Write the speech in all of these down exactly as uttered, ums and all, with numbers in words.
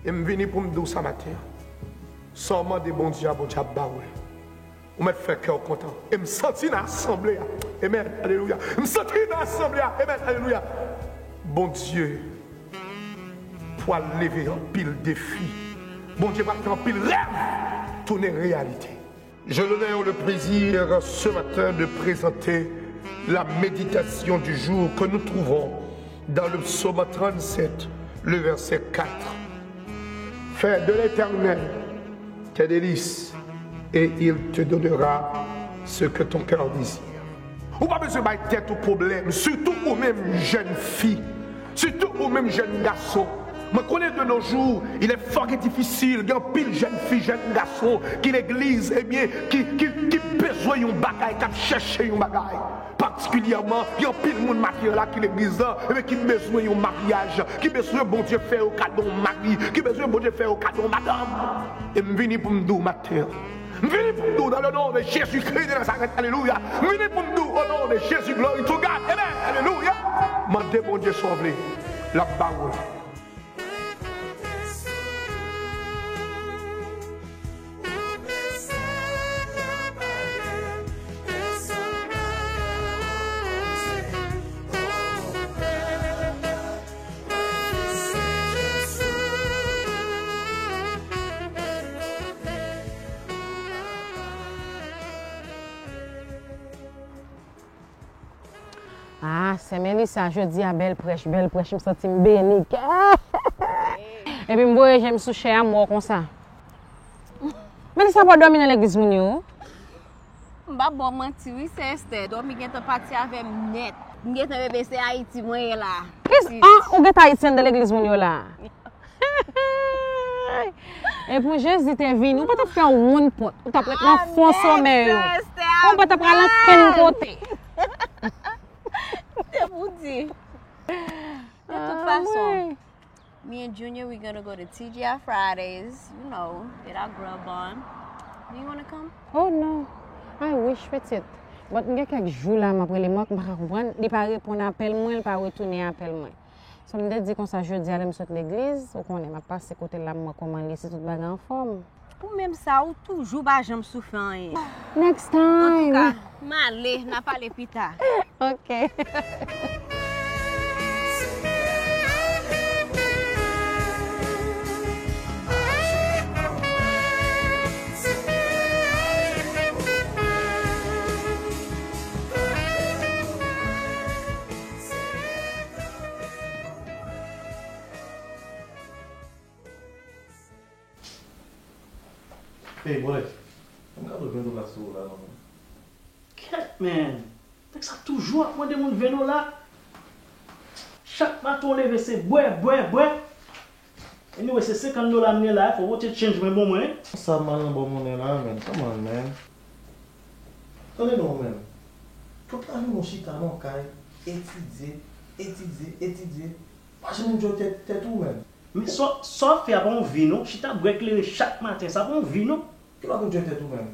E m vini pou m di w sa maten an. Sa w mande Bondye a, Bondye ap ba ou l. Ou mèt fè kè w kontan. E m santi nan asanble a. Amen. Alelouya. M santi nan asanble a. Amen. Alelouya. Bondye pral leve anpil defi. Bondye pral fè anpil rèv tounen reyalite. J'ai l'honneur, le plaisir ce matin de présenter la méditation du jour que nous trouvons dans le psaume trente-sept, le verset quatre. Fais de l'Éternel tes délices et il te donnera ce que ton cœur désire. Ou pa bezwen bay tèt ou pwoblèm, sitou ou menm jèn fi, sitou ou menm jèn gason. Mwen konnen de nos jours, il est fort et difficile, gen anpil jèn fi, jèn gason ki legliz, ebyen, ki, ki, ki bezwen yon bagay, k ap chèche yon bagay. Patikilyèman, gen anpil moun maten an la ki legliz la, ebyen, ki bezwen yon maryaj, ki bezwen Bondye fè yo kado yon mari, ki bezwen Bondye fè yo kado yon madanm. E m vini pou m di w maten an, M vini pou m di w dans le nom de Jésus-Christ de Nazareth, alelouya. M vini pou m di w au nom de Jésus, glory to God, amen, alelouya. Mande Bondye sa w vle, l ap ba ou l. Ah, sè Melissa, jodi a bèl prèch, bèl prèch, m santi m beni. Epi m voye je m sou chè a, m wè w konsa. Melissa pa dòmi nan legliz moun yo. M p ap ba w manti wi, sè Esther, dòmi gentan pati avè m nèt. M gentan reve se Ayiti mwen ye la. Kis, ah, ou gentan Ayiti anndan legliz moun yo la? E pou Jezi te vini, ou pa t ap fè yon wonn pòt. Ou t ap ret nan fon somè yo. Ou pa t ap pral ankenn kote. Se pou di. De tout fason, me and Junior, we gonna go to T G I Fridays, you know, get our grub on. Do you wanna come? Oh no, I wish, pitit. But m gen kèk jou la m ap rele Mark, m pa ka konprann, li pa reponn apèl mwen, li pa retounen apèl mwen. So m te di konsa jodi a lè m sot legliz, ou konnen m ap pase kote l la m wè kòman l ye, si tout bagay anfòm. Ou menm sa, ou toujou pa janm soufri anyen. Next time. Antouka, m ale, n a pale pita. Ok. Hey, bòlèt. Ann gade ven dola sou ou la, non, man. Kèt, man. Nèg sa toujou ap mande moun ven dola. Chak maten w leve, se bwè, bwè, bwè. Anyway, se senkant dola m gen la, fò w pote change mwen ban mwen. Sa mal nan bò monnen la, man. Come on, man. Tande non, man. Tout lajounen w chita nan kay, etidye, etidye, etidye. Pa janm enjoy tèt, tèt ou, man. Men sa, sa w ap fè a pa yon vi, non. Chita bwè kleren chak maten, sa pa yon vi, non. Ki lè w ap enjoy tèt ou, man?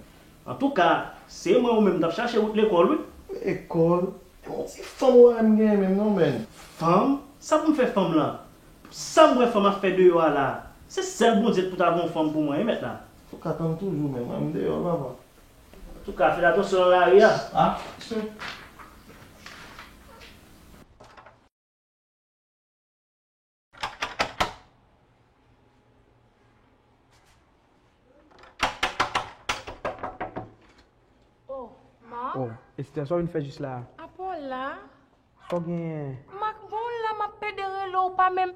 Antouka, se mwen ou menm m t ap chache wout lekòl, wi. Lekòl? Se yon ti fanm ou wè m genyen menm, non, man. Fanm? Sa pou m fè fanm lan? Sa m wè fanm ap fè deyò a la? Se sèl Bondye k pou ta voye yon fanm pou mwen, wi, mèt la. Antouka, tann toujou, man. Mwen, m deyò, papa. Antouka, fè atansyon nan lari a. Ah, sir. Oh, Mark? Oh, Esther, sa w vin fè jis la a? Apa w la? Sa w genyen? Mark, bon, la m ap pede rele w, ou pa menm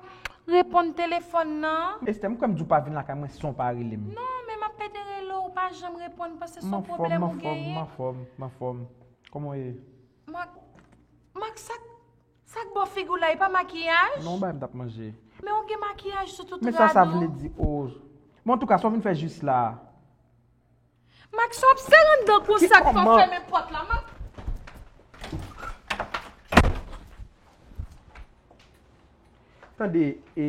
reponn telefòn nan. Esther, m kwè m di w pa vin lakay mwen san w pa rele m. Non, men m ap pede rele w, ou pa janm reponn, m panse se yon pwoblèm ou genyen. M anfòm, m anfòm, m anfòm, m anfòm. Kòman w ye? Mark, Mark, sa k Sa k bò figi w la, e pa makiyaj? Non, bagay m t ap manje. Men w gen makiyaj sou tout rad ou. Men sa sa vle di, o. Men antouka, sa w vin fè jis la a? Mark, sa w ap sere anndan konsa k fè w fèmen pòt la, Mark? Tande, e,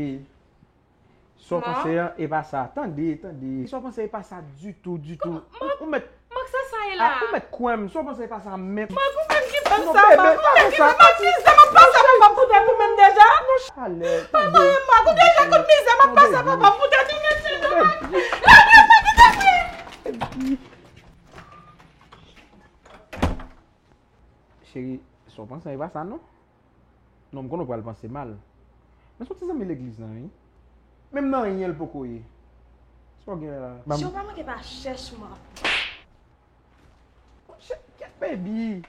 Sa w panse an, e pa sa. Tande, tande. Sa w panse, e pa sa ditou, ditou. Ou, ou mèt, Mark, sa sa ye la? Ou mèt kwè m. Sa w panse, e pa sa menm. Mark, ou menm ki fè sa, Mark. Ou menm ki fè, Mark, mizè m ap pase, papa m fout ou menm deja. Non, chalè, tande. Papa, Mark, ou deja konn mizè m ap pase, papa m fout Panse e pa sa non. Non, m konnen w pral panse mal. Men se yon ti zanmi legliz lan, wi. Menm nan anyen l poko ye. Sa w gen la? Ban m Jan w pa manke pa chèch mwen. Monchè, kèt baby.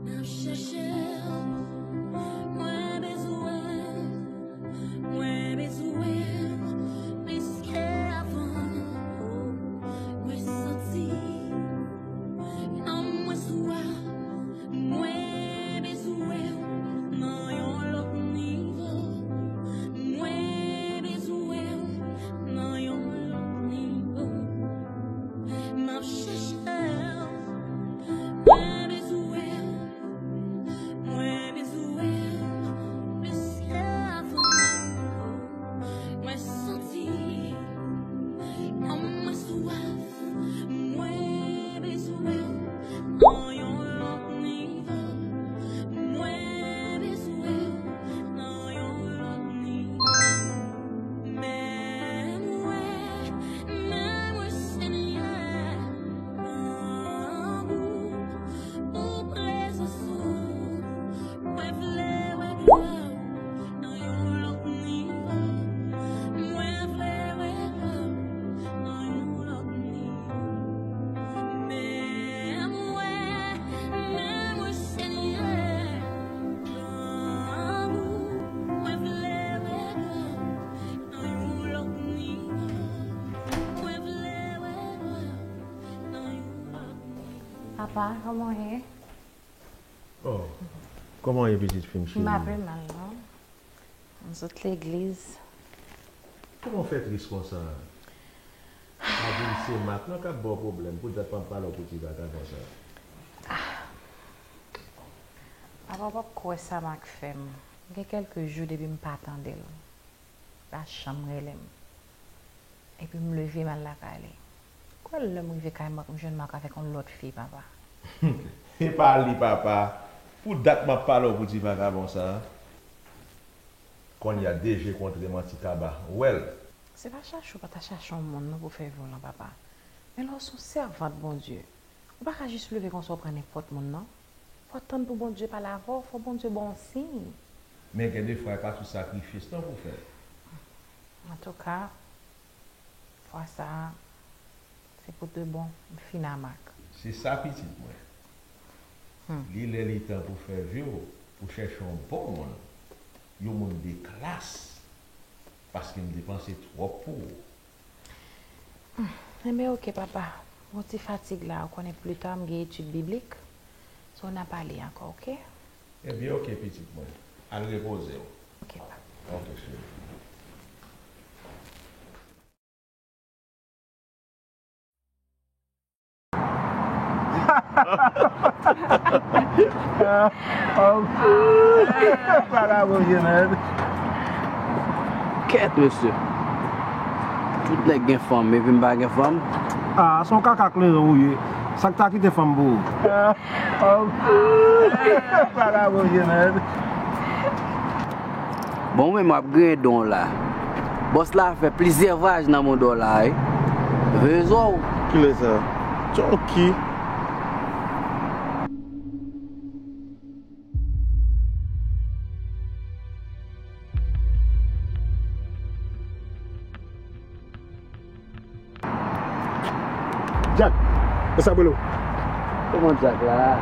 M ap chèche w, mwen bezwen w, mwen bezwen w plis ke avan. Mwen santi nanm mwen swaf. Mwen bezwen w nan yon lòt nivo. Mwen bezwen w nan yon lòt nivo. M ap chèche w. Mwen bezwen w. Mwen bezwen w plis ke avan. Mwen santi nanm mwen swaf. Mwen bezwen w nan yon lòt nivo. Mwen bezwen w nan yon lòt nivo. Men mwen, men mwen, Senyè, nan gou pou prezans ou. Mwen vle wè glwa w nan yon lòt nivo. Mwen vle wè glwa w nan yon lòt nivo. Men mwen, men mwen, Senyè, nan gou. Mwen vle wè glwa w nan yon lòt nivo. Mwen vle wè glwa w nan yon lòt nivo. Papa, kòman w ye? Oh, kòman w ye pitit fi m cheri? M pa pi mal non. M sot legliz. Kòman w fè tris konsa? Avil se Mak non k ap ba w pwoblèm, poutèt m ap pale w pou ti vagabon sa. Ah. Papa, w p ap kwè sa Mak fè m. Gen kèlke jou depi m pa tande l. Pa janm rele m. Epi m leve m al lakay li. Kwè lè m rive kay Mak, m jwenn Mak avèk yon lòt fi, papa. E pa li, papa. Pou dat m ap pale w pou ti vagabon sa a. Kounye a, de je kontre manti kaba. Ou wè l. Se pa chache w pa ta chache yon moun non pou fè vi w lan, papa. Men lè w se yon sèvant Bondye, ou pa ka jis leve konsa w pran nenpòt moun non. Fò w tann pou Bondye pale avè w, fò Bondye ba w yon siy. Men gen de fwa, e pa tout sakrifis non pou fè. Antouka, fwa sa a, se pou de bon, m fin a Mak. Se sa pitit mwen. Hmm. Li lè li tan pou fè vi w, pou chèche yon bon moun, yon moun de klas, paske m depanse twòp pou ou. Hmm. Enben, oke, papa. Gon ti fatig la, ou konnen pli ta m gen etid biblik. So, n a pale ankò, oke? Ebyen, oke, pitit mwen. Al repoze w. Oke, papa. Oke, cheri. Vagabon, Jenèd. Kèt, mesye. Tout nèg gen fanm, epi m pa gen fanm. Ah, se yon kaka kleren ou ye. Sa k ta kite fanm pou ou? Vagabon, Jenèd. Bon, ou menm w ap griyen don w la. Bòs la fè plizyè vwayaj nan mond w la, wi. Veye zò w. Kilè sa? Tchonki. Jack, e sa bolo. Kòman Jack la?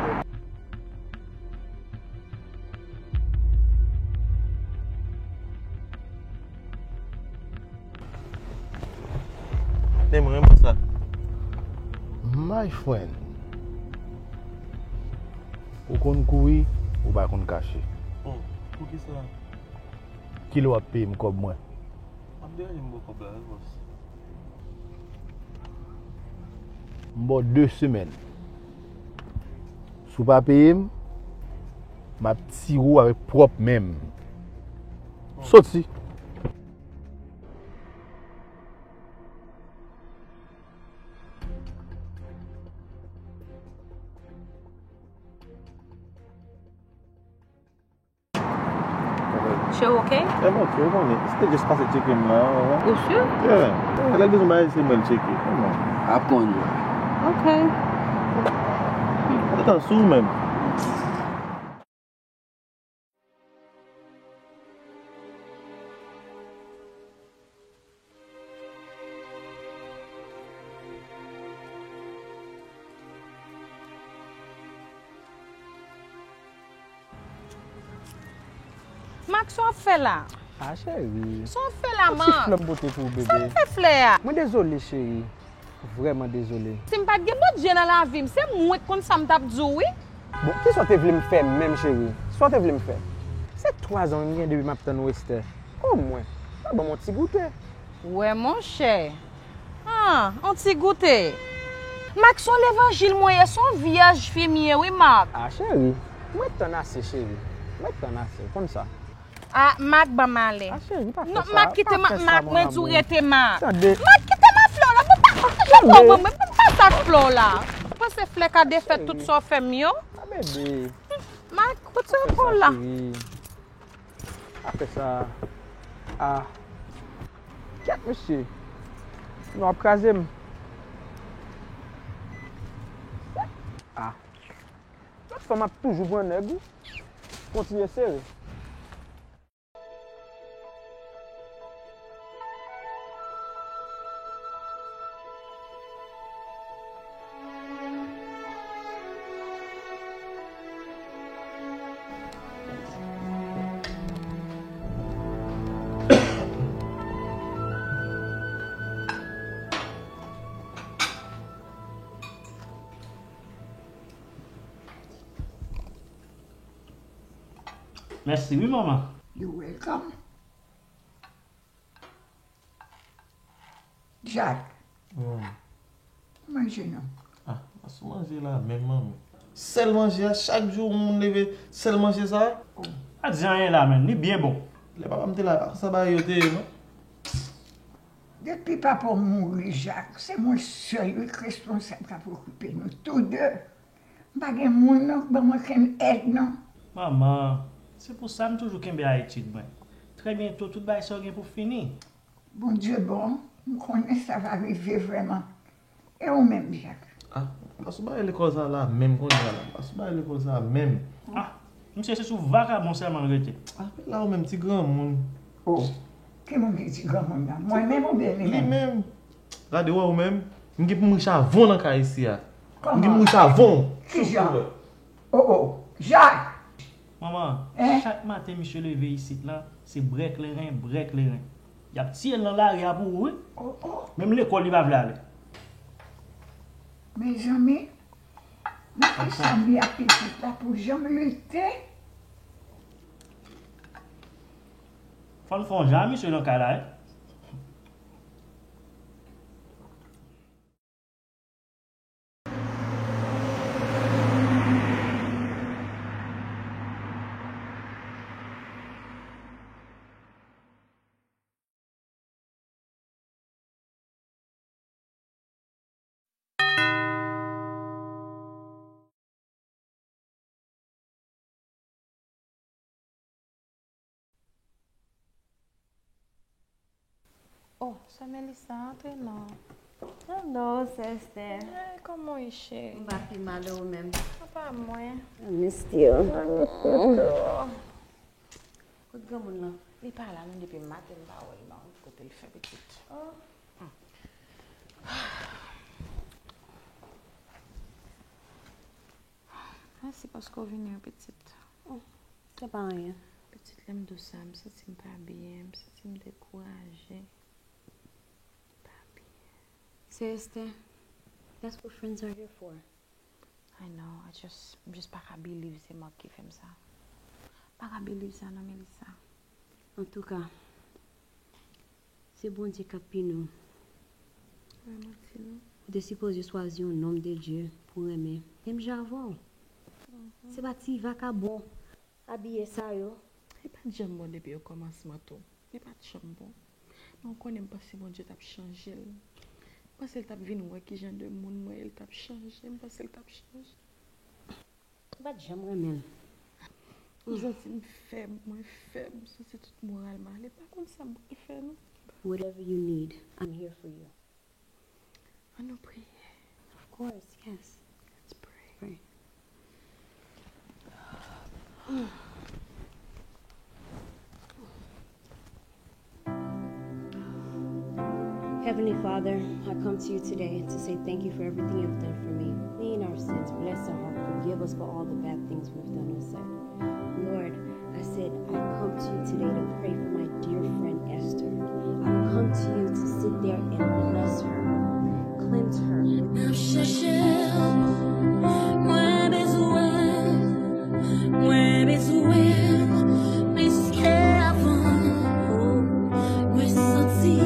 Men mwen renmen sa. My friend. Ou konn kouri, ou pa konn kache. Oh, poukisa? Kilè w ap peye m kòb mwen? Ap deranje m bò kòb la, wi, bòs. M ba w de semèn. Si w pa peye m, m ap tire w avèk pwòp men m. Soti! Chè, ok? Yeah, m ok, ou konnen. Se te just pase tcheke m la, ou wè. Ou si? Yeah. Yeah, lè l bezwen bagay, se mwen l tcheke. Kòman? Ap konn jwe. Ok. Antan sou ou menm. Mak, sa w ap fè la? Ah, cheri. Sa w ap fè la, Mak? Yon ti flè m pote pou ou, bebe. Sa w ap fè flè a? Mwen dezole, cheri. Vrèman dezole. Si m pa t gen Bondye nan lavi m, se mwen k konn sa m t ap di w, wi. Bon, kisa w te vle m fè menm, cheri? Sa w te vle m fè? Se twazan m gen depi m ap tann ou, Esther. Omwen, pa ban m yon ti goute. Wè, monchè. Ah, yon ti goute. Mak, se yon levanjil mwen ye, se yon vyèj fi m ye, wi, Mak. Ah, cheri, mwen tann ase, cheri. Mwen tann ase, w konn sa. Ah, Mak, ban m ale. Ah, cheri, pa fè sa. Non, Mak, kite m, Mak, mwen di w rete, Mak. Tande. Mak, kite m ak flè w la, mwen pa, mwen pa sa ak flè w la. Ou panse flè ka defèt tout sa w fè m yo? Ah, bebe. Mak, retire kò w la. Pa fè sa, cheri. Pa fè sa. Ah. Kèt, mesye. Nou ap kraze m. Ah. Lòt fwa m ap toujou pran nèg, wi. Kontinye sere. Mèsi wi, manman. You're welcome. Jack. Wi, manman. Manje non. Ah, pa sou manje la menm, manmi. Sèl manje a, chak jou yon moun leve, sèl manje sa. Oh. Pa di anyen la, menm, li byen bon. Lè papa m te la, pa konsa bagay yo te ye, non. Depi papa w mouri, Jack, se mwen sèl, wi, k responsab k ap okipe nou tou de. M pa gen moun non k ban m okenn èd non. Manman, se pou sa m toujou kenbe a etid mwen. Trè byento, tout bagay sa yo gen pou fini. Bondye bon, m konnen sa va rive vrèman. E ou menm, Jack? Ah, pa sou bagay lekòl sa la menm kounye a la. Pa sou bagay lekòl sa menm. Ah, misye se sou vakabon sèlman l rete. Ah, men la ou menm ti granmoun. Oh, ki moun ki ti granmoun la? Mwen menm oubyen li menm? Li menm. Gade, ou wè ou menm, m gen pou m riche avan w nan kay isi a. M gen pou m riche avan w. Kijan? Oh, oh, Jack! Manman, chak maten misye leve isit la, se brèk leren, brèk leren. Y ap tiye l nan lari a pou ou, wi. Oh, oh. Menm lekòl li pa vle ale. Mezanmi, nan ki sa m ye ak pitit la pou jan m lite? Fò n fè yon jan a misye nan kay la, wi. Oh, sè Melissa, antre non. Hello, sè Esther. Hey, kòman w ye, cheri? M pa pi mal, e ou menm? Apa mwen? I missed you. I missed you too. Kot granmoun nan? Li pa la non, depi maten m pa wè l non. Kote l fè pitit? Oh. Hmm. Mèsi paske w vini wi pitit. Oh, se pa anyen. Pitit, lè m di w sa, m santi m pa byen, m santi m dekouraje. M pa byen. Sè Esther, that's what friends are here for. I know, I just, m just pa ka believe se Marc ki fè m sa. M pa ka believe sa non, Melissa. Antouka, se Bondye k ap pini w. Wi, manti non. Ou te sipoze chwazi yon nonm de Dye pou renmen, menm jan avè w. Mhm. Se pa ti vakabon abiye sa yo. Li pa t janm bon depi okòmansman tou. Li pa t janm bon. Men w konnen m panse Bondye t ap chanje l. M panse l t ap vin wè ki jan de moun mwen ye, l t ap chanje. M panse l t ap chanje. Ou pa t janm renmen l. M santi m fèb, mwen fèb, m santi tout moral m ale. Pa konn sa m pral fè non. Whatever you need, I'm here for you. Ann nou priye. Of course, yes. Let's pray. Pray. Heavenly Father, I come to you today to say thank you for everything you've done for me. Clean our sins, bless our heart, forgive us for all the bad things we've done or said. Lord, I said, I come to you today to pray for my dear friend Esther. I come to you to sit there and bless her, cleanse her. Mwen chèche w, mwen bezwen w, mwen bezwen w plis ke avan. Oh, mwen santi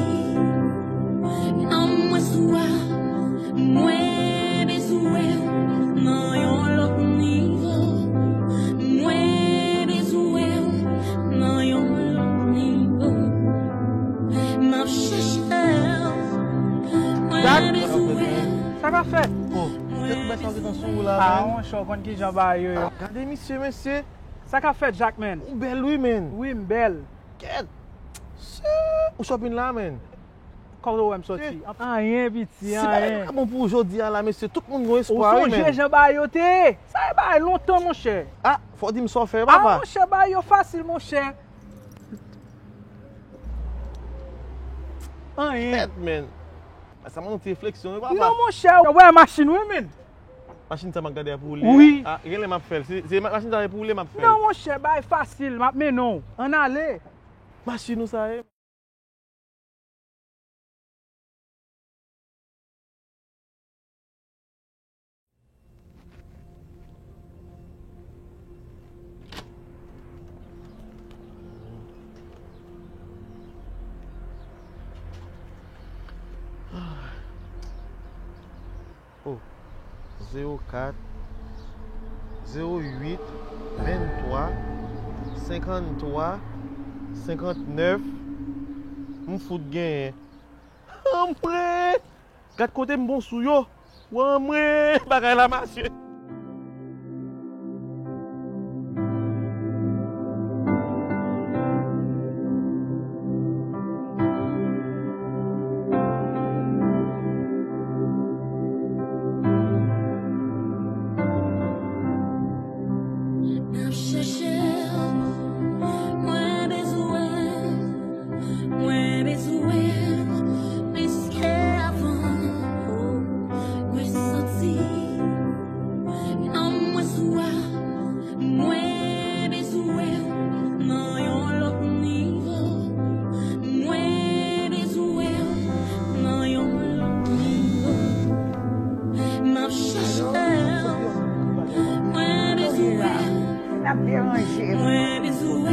nanm mwen sou w, mwen bezwen w nan yon lòt nivo. Mwen bezwen w nan yon lòt nivo. M ap chèche w. Mwen bezwen w. Sa k ap fèt? Oh, tèt bèt sa w gentan sou ou la, ah, man. Monchè, w konn kijan bagay yo ye. Ah, gade misye, mesye. Sa k ap fèt, Jacques, man? Ou bèl, wi, man. Wi, m bèl. Kèt! Se, ou shopping la, man? Kòman w wè m sòti? Anyen, piti, anyen. Si bagay yo pa bon pou ou jodi a la, mesye, tout moun gen espwa, wi, man. Ou sonje jan bagay yo te ye? Sa e bagay lontan, monchè. Ah, fò w di m sa w fè, papa. Ah, monchè, bagay yo fasil, monchè. Anyen. Kèt, man. Sa mande yon ti refleksyon, wi, papa. Non, monchè, ou wè machin, wi, man. Machin sa m ap gade a pou ou li a? Wi. Ah, genlè m ap fè l. Se, se ma-, machin sa e pou ou li m ap fè l. Non, monchè, bagay fasil, m ap mennen w. Ann ale. Machin ou sa ye? Oh, zewo kat, zewo uit, venntwa, senkanntwa, senkantnèf. M fout genyen. Anmwey! Gad kote m bon sou yo. Anmwey, bagay la mache. M ap chèche w, mwen bezwen w, mwen bezwen w plis ke avan. Oh, mwen santi nanm mwen sou w, mwen bezwen w nan yon lòt nivo. Mwen bezwen w nan yon lòt nivo. M ap chèche w. Mwen bezwen w. N ap deranje. Mwen bezwen w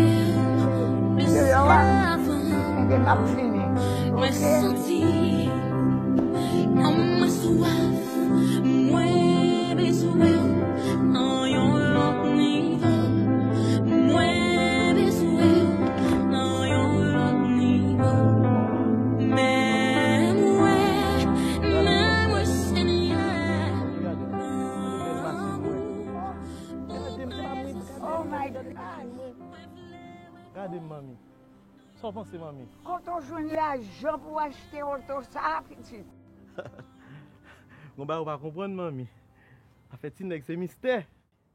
plis ke avan. Deyò a, enben m ap vini. Mwen santi nanm mwen swaf. Mwen bezwen w nan yon lòt nivo. Mwen bezwen w nan yon lòt nivo. Men mwen, men mwen, Senyè. Oh my God. Gade m, manmi. Sa w panse, manmi? Kote w jwenn lajan pou w achte oto sa a, pitit? Gon bagay ou pa konprann, manmi. Afè ti nèg se mistè.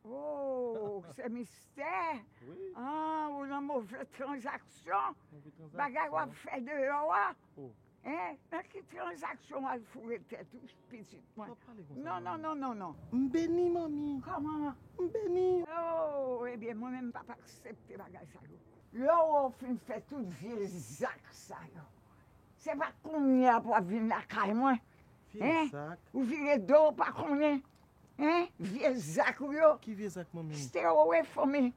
Oh, se mistè? Wi. Ah, ou nan move tranzaksyon? Move tranzaksyon. Bagay w ap fè deyò a? Oh. Hein? Nan ki tranzaksyon w al foure tèt ou, pitit mwen? Fò pale konsa, non, non, manmi. Non, non, non, non, non. M beni, manmi. Kòman? M beni. Oh, ebyen, mwen menm, m p ap aksepte bagay sa yo. Lè w fin fè tout vye zak sa yo, se pa kounye a pou w ap vin lakay mwen. Vye zak. Hein? Ou vire do, w pa konnen. Hein? Vye zak ou yo. Ki vye zak, manmi? Stay away from me.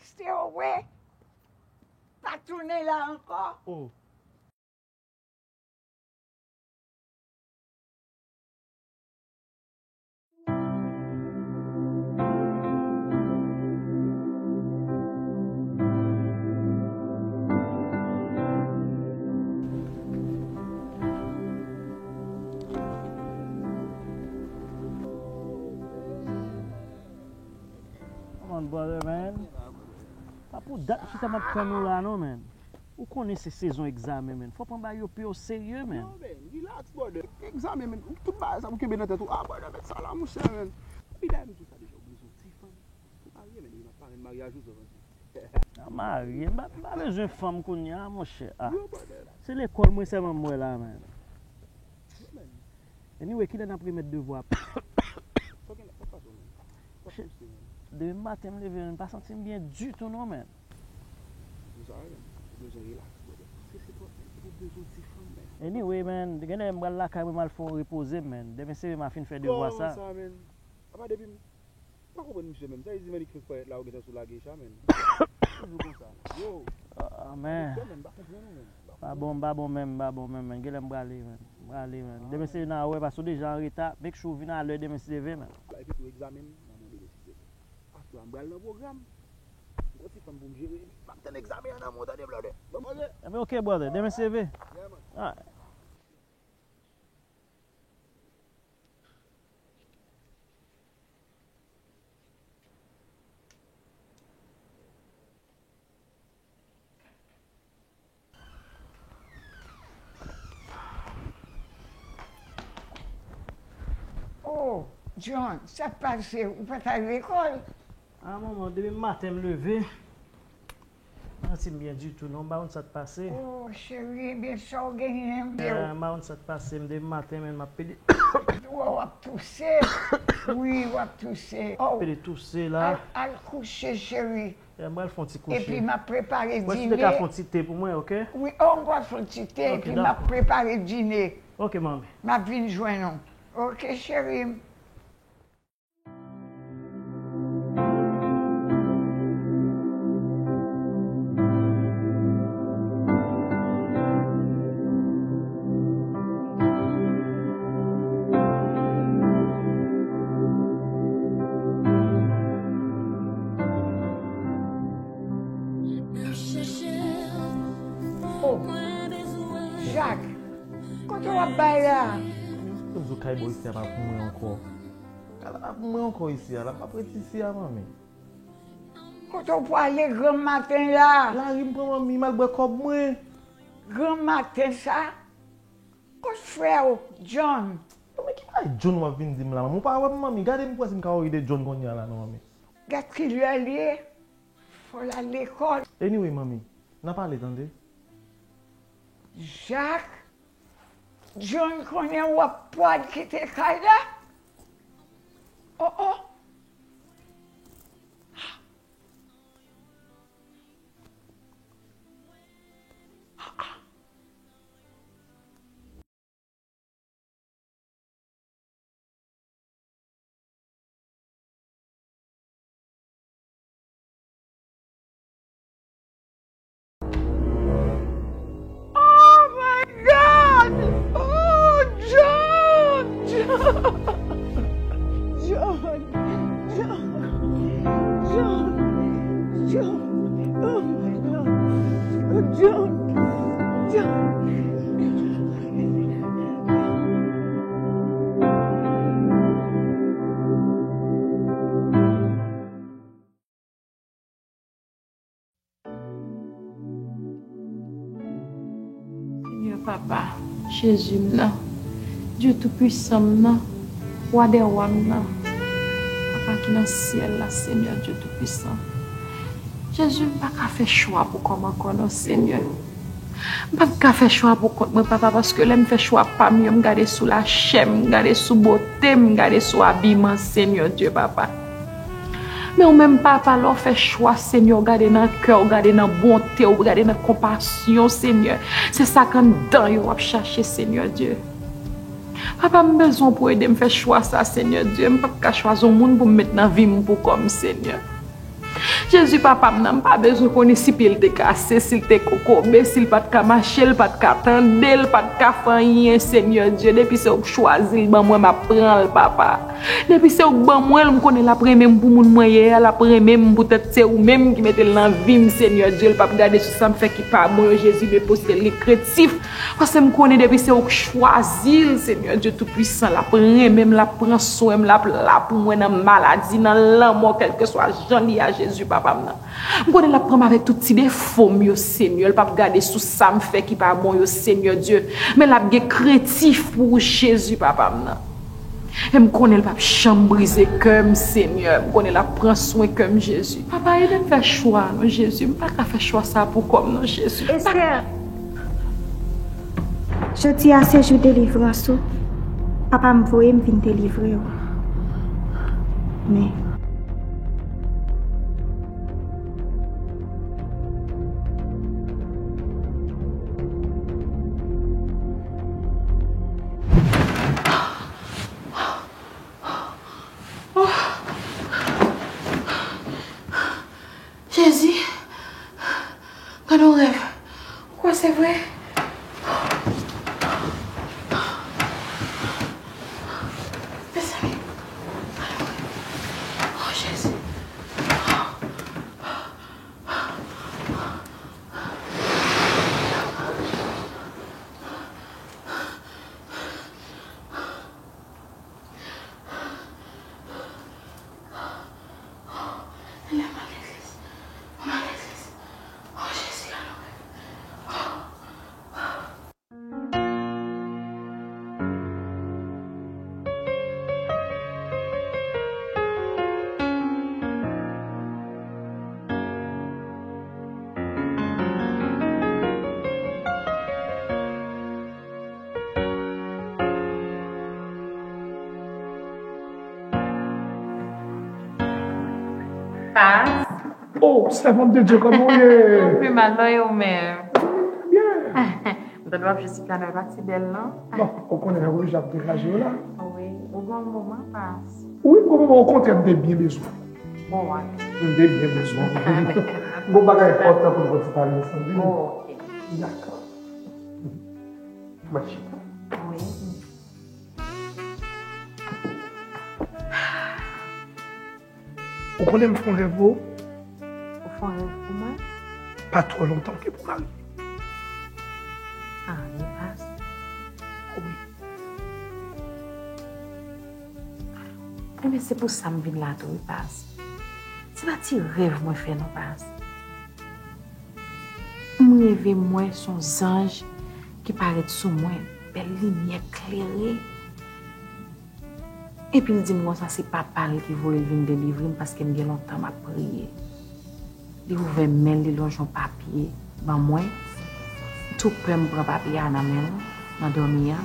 Stay away. Pa tounen la ankò. Oh. Come on, brother, man. Pa pou dat m chita m ap tann ou la non, menn. Ou konnen se sezon egzamen, menn. Fò w pran bagay yo pi o serye, menn. Non, menn, relax, brother. Egzamen, menn. Tout bagay sa pou kenbe nan tèt ou. Ah, brother, met sa la, monchè, menn. Epi dayè, m di w sa deja, ou bezwen yon ti fanm. Ou marye, menn, epi m ap parenn maryaj ou, sa. Nan marye, m pa, m pa bezwen fanm kounye a, monchè. Ah. Yo, brother. Se lekòl mwen sèlman m wè la, menn. Yo, menn. Anyway, kilè n ap remèt devwa? Sa gen la, sa k pase w menm? Sa k pase w menm? Demen maten m leve, m pa santi m byen ditou non, menn. Sa, ou bezwen relax, brother. Paske se twòp, menn. Ou bezwen ti fanm, menn. Anyway, menn, genlè m pral lakay mwen, m al fè yon repoze m, menn. Demen se m a fin fè devwa sa. Kòman sa, menn? Apa depi m pa konprann misye menm. Sa vle di Manny King parèt la, ou gentan sou la geisha, menn. Toujou konsa. Yo. Ah, men. Misye menm, m pa konprann ou menm. M pa konprann. Pa bon, m pa bon menm, m pa bon menm, menn. Genlè m prale, menn. M prale, menn. Ah, demen se n a wè, paske w deja an reta. Make sure w vin alè demen si Dye vle, menn. Epi tou egzamen m nan mande demen si Dye vle. Afè a m pral nan pwogram. M gon ti fanm pou m jere. M ap tann egzamen an nan men w, tande, brother. Bon, brother. Enben, ok, brother. Demen si Dye vle. Yeah, man. Ah. Oh, John, sa k pase? Ou pa t al lekòl? Ah, manman, depi maten m leve, m pa santi m byen ditou non, m pa konn sa k pase. Oh, cheri, ebyen sa w genyen? Eh, m pa konn sa k pase, m depi maten, menn, m ap pede. W ap touse? Wi, w ap touse. Oh, pede touse la. Al, al kouche, cheri. Eh, m pral fè yon ti kouche. Epi m ap prepare dine. Mwen si te ka fè yon ti te pou mwen, ok? Wi, oh, m pral fè yon ti te, epi m ap prepare dine. Ok, manmi. M ap vin jwenn ou. Ok, cheri m. Oh, Jak, kote w ap bay la? Kote w kay bò isi a pa pou mwen ankò? Kay la pa pou mwen ankò isi a, la m ap ret isi a, manmi. Kote w pwale granm maten la? Lari m pran manmi, m al bwè kòb mwen. Granm maten sa? Kot frè w, John? Manmi, ki bagay John w ap vin di m la, manmi? Ou pa wè m, manmi? Gade m pou wè si m ka wè ide John kounye a la, non, manmi. Gad kilè l ye, fò l al lekòl. Anyway, manmi, n a pale, tande. Jak, John konnen w ap pral kite kay la? Oh, oh. Oh my God! Oh, John! John! John! John! John! John! Oh my God! Oh, John! John! Senyè Papa, Jezi m nan, Dye Toupisan m nan, Wa dè wa m nan, Papa ki nan syèl la, Senyè Dye Toupisan. Jezi, m pa ka fè chwa pou kò m ankò non, Senyè. M p ap ka fè chwa pou kont mwen, Papa, paske lè m fè chwa pa m yo, m gade sou lachè m, m gade sou bote m, m gade sou abiman, Senyè Dye, Papa. Men ou menm, Papa, lè w fè chwa, Senyè, w gade nan kè, w gade nan bonte, w gade nan konpasyon, Senyè. Se sa k anndan yo w ap chache, Senyè Dye. Papa, m bezwen w pou ede m fè chwa sa, Senyè Dye. M p ap ka chwazi yon moun pou m met nan vi m pou kò m, Senyè. Jezi, Papa m nan, m pa bezwen konnen si pye l te kase, si l te kokobe, si l pa t ka mache, l pa t ka tande, l pa t ka fè anyen, Senyè Dye. Depi se ou k chwazi l ban mwen, m ap pran l, Papa. Depi se ou k ban mwen l, m konnen l ap renmen m pou moun mwen ye a, l ap renmen m poutèt se ou menm ki mete l nan vi m, Senyè Dye. L p ap gade sou sa m fè ki pa bon yo, Jezi, men poste l gen krentif. Paske m konnen depi se ou k chwazi l, Senyè Dye Toupisan, l ap renmen m, l ap pran swen m, l ap la pou mwen nan maladi, nan lanmò, kèlkeswa jan li ye a, Jezi, Papa. pa m nan. M konnen l ap pran m avèk tout ti defo m yo, Senyè. L p ap gade sou sa m fè ki pa bon yo, Senyè Dye. Men l ap gen krentif pou ou, Jezi, papa m nan. E m konnen l p ap janm brize kè m, Senyè. M konnen l ap pran swen kè m, Jezi. Papa, ede m fè chwa, non, Jezi. M pa ka fè chwa sa pou kò m, non, Jezi. M pa Esther, jodi a se jou delivrans ou. Papa m voye m vin delivre w. Men. Jezi, gade yon rèv. Ou kwè se vre? Mezanmi, gade yon rèv. Oh, Jezi. Lè m al legliz, mwen al legliz. Oh, Jezi, gade yon rèv. Pas. Oh, servante de Dieu, kòman w ye? Pi mal, non, e ou menm? Byen. M tande w ap jwe ti pyano, e pa ti bèl, non? Bon, ou konnen wouj ap degaje w la. Wi, ou gen yon moman, Pas. Wi, m gen yon moman, okontrè, m te byen bezwen. Bon, wi. M te byen bezwen. M gen yon bagay enpòtan pou m konn pale ansanm, wi. Oh, ok. Dakò. Mwen chita. Wi. Ou konnen m fè yon rèv pou ou? Ou fè yon rèv pou mwen? Pa twò lontan ke pou marye. Ah, men Pas. Wi. Ebyen, se pou sa m vin la tou, wi, Pas. Se pa ti rèv mwen fè, non, Pas. M reve m wè se yon zanj ki parèt sou mwen, bèl limyè klere. Epi l di m konsa se papa l ki voye l vin delivre m paske m gen lontan m ap priye. Li ouvè men l, li lonje yon papye ban mwen. M tou pè, m pran papye a nan men l, nan dòmi a.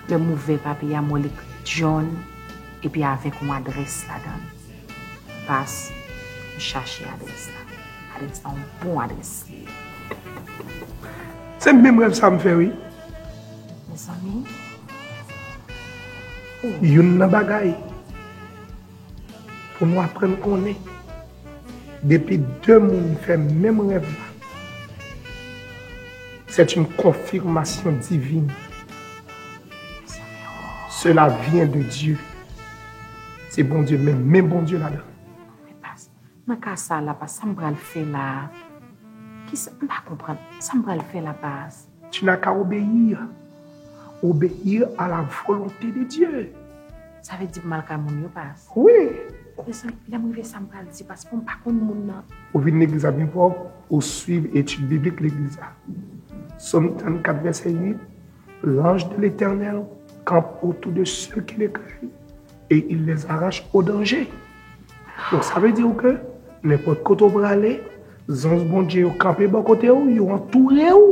Lè m ouvè papye a, m wè l ekri John, epi avèk yon adrès ladan l. Pas, m chache adrès la. Adrès la, yon bon adrès li ye. Se menm rèv sa m fè, wi. Mezanmi. Youn nan bagay pou nou aprann konnen, depi de moun fè menm rèv la, c'est une confirmation divine. Cela vient de Dieu. Se Bondye, men, men Bondye ladan. Men Pas, nan ka sa la, Pas, sa m pral fè la a? Kisa, m pa konprann. Sa m pral fè la, Pas? Tu n'as qu'à obéir. Obéir à la volonté de Dieu. Sa vle di pou m al kay moun yo, Pas? Wi. Mezanmi, lè m rive sa m pral di, Pas, bon, m pa konn moun nan. Ou vin legliz la byen pwòp, ou swiv etid biblik legliz la. Sòm trannkat, vèsè uit, l'ange de l'Éternel campe autour de ceux qu'il écrit et il les arrache au danger. Donk, sa vle di ke nenpòt kote w prale, zanj Bondye yo kanpe bò kote w, yo antoure w,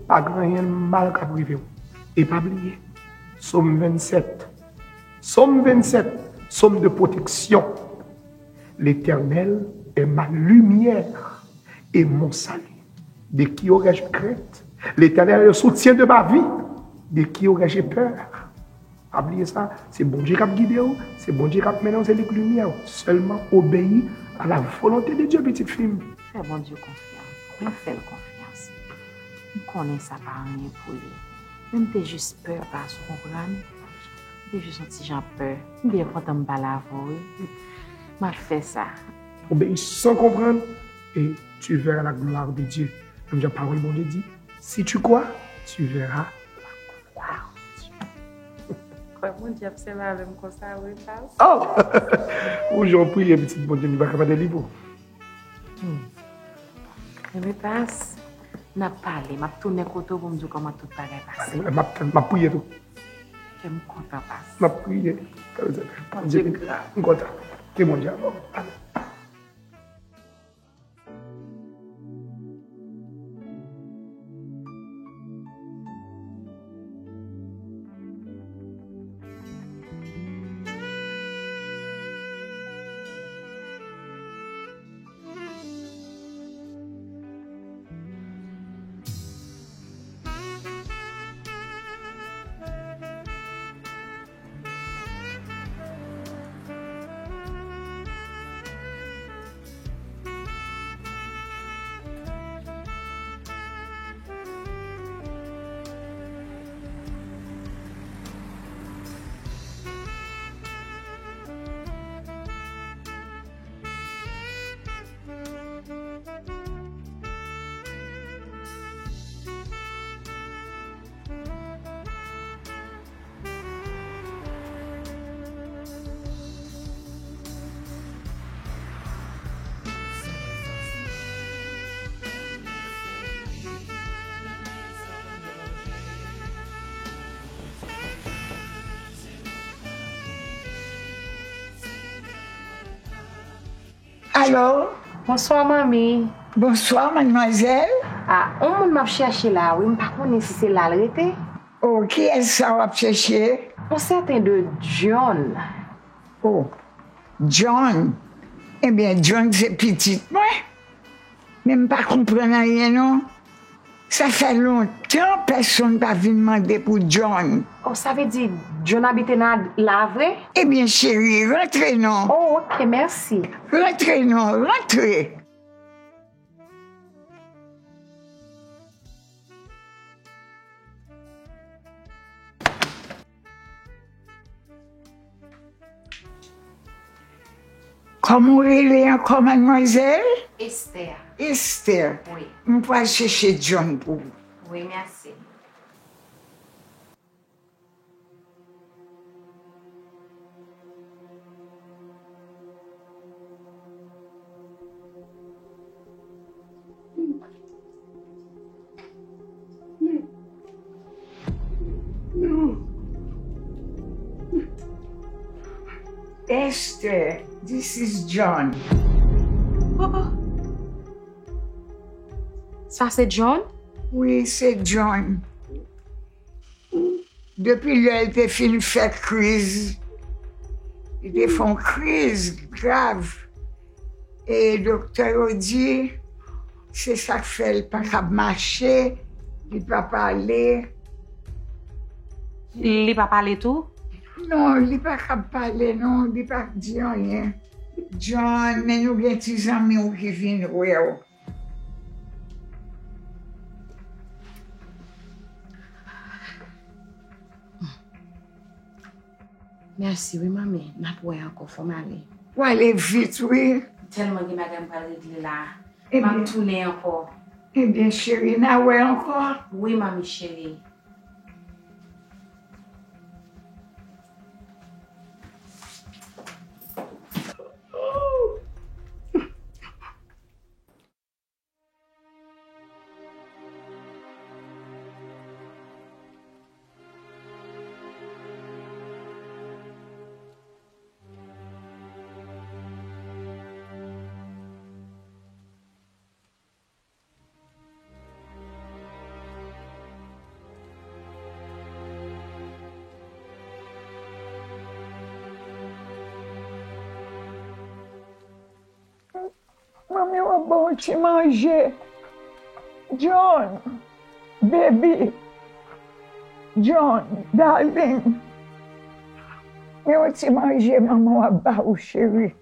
pa gen anyen mal k ap rive w. E pa bliye, Sòm vennsèt, Sòm vennsèt, Sòm de protection. L'Éternel est ma lumière et mon salut. De qui aurais-je crainte? L'Éternel est le soutien de ma vie. De qui aurais-je peur? Pa bliye sa, se Bondye k ap gide w, se Bondye k ap mennen w, se li k limyè w. Sèlman obeyi à la volonté de Dieu, pitit fi m. Fè Bondye konfyans. Mwen fè l konfyans. M konnen sa pa anyen pou li. Men m te jis pè, Pas, ou konprann? M te jis yon ti jan pè. M byen kontan m pale avè w, wi. M al fè sa. Obéis sans comprendre et tu verras la gloire de Dieu. Menm jan pawòl Bondye di, si tu crois, tu verras la gloire de Dieu. Kwè Bondye ap sèvi avè m konsa, wi, Pas. Oh! Ou jan w priye, pitit Bondye, li pa ka pa delivre w. Hmm. Ebyen, Pas, n ap pale. M ap tounen kote w pou m di w kòman tout bagay pase. M ap, m ap priye tou. Kè m kontan, Pas. M ap priye. Bondye gran. M kontan. Ke Bondye avè w. Alo? Bonswa, manmi. Bonswa, madmwazèl. A, yon moun m ap chèche la, wi. M pa konnen si se la l rete. O, kiyès sa w ap chèche? Yon sèten de John. O, John. Ebyen, John se pitit mwen. Men m pa konprann anyen, non. Sa fè lontan pèsonn pa vin mande pou John. O, sa vle di John abite nan la vre? Ebyen, cheri, rantre non. O, oke, mèsi. Rantre non, rantre. Kòman w rele ankò, madmwazèl? Esther. Esther. Wi. M pral chèche John pou ou. Wi, mèsi. Esther, this is John. Oh, oh. Sa se John? Wi, se John. Depi lè l te fin fè kriz, li te fè yon kriz grav. E doktè yo di, se sa k fè l pa kab mache, li pa pale. Li pa pale tou? Non, li pa kab pale, non, li pa di anyen. John, men nou gen ti zanmi w ki vin wè w. Mèsi wi, manmi. N ap wè ankò, fò m ale. W ale vit, wi. M tèlman gen bagay m pral regle la. M ap tounen ankò. Ebyen, cheri, n a wè ankò. Wi, manmi cheri. Manmi w ap ba w ti manje. John, baby. John, darling. Gen yon ti manje manman w ap ba ou, cheri.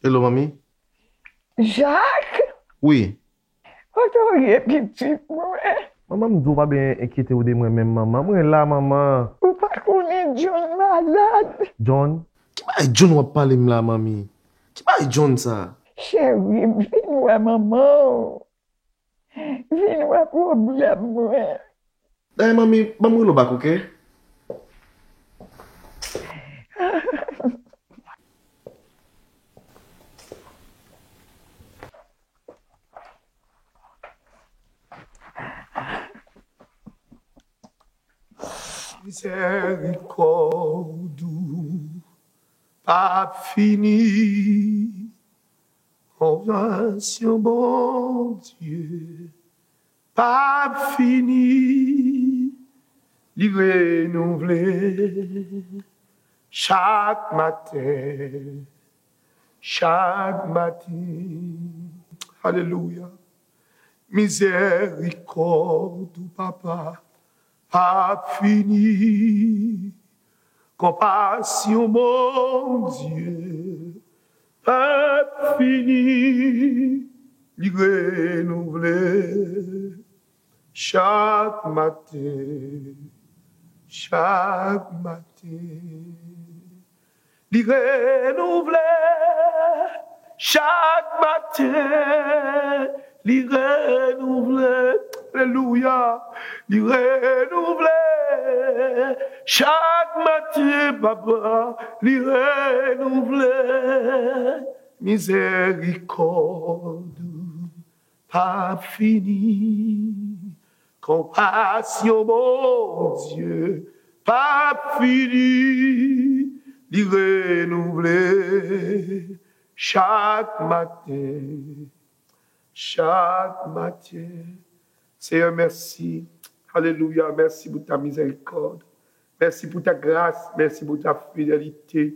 Hello, manmi. Jak, Wi. Kote w ye, pitit mwen? Manman, m di w pa bezwen enkyete w de mwen menm, manman. Mwen la, manman. Ou pa konnen John malad? John? Ki bagay John w ap pale m la, manmi? Ki bagay John sa? Cheri, vin wè manman w. Vin wè pwoblèm mwen. Dayè, manmi, ban m rele w bak, oke? Mizèrikòd ou p ap fini. Konpasyon Bondye p ap fini. Li renouvle chak maten, chak maten. Alelouya. Mizèrikòd ou, Papa, p ap fini. Konpasyon Bondye p ap fini. Li renouvle chak maten, chak maten. Li renouvle chak maten. Li renouvle, alelouya. Li renouvle chak maten, papa. Li renouvle. Mizèrikòd ou p ap fini. Konpasyon Bondye p ap fini. Li renouvle chak maten, chak maten. Seyè, mèsi. Alelouya. Mèsi pou ta mizèrikòd. Mèsi pou ta gras. Mèsi pou ta fidelite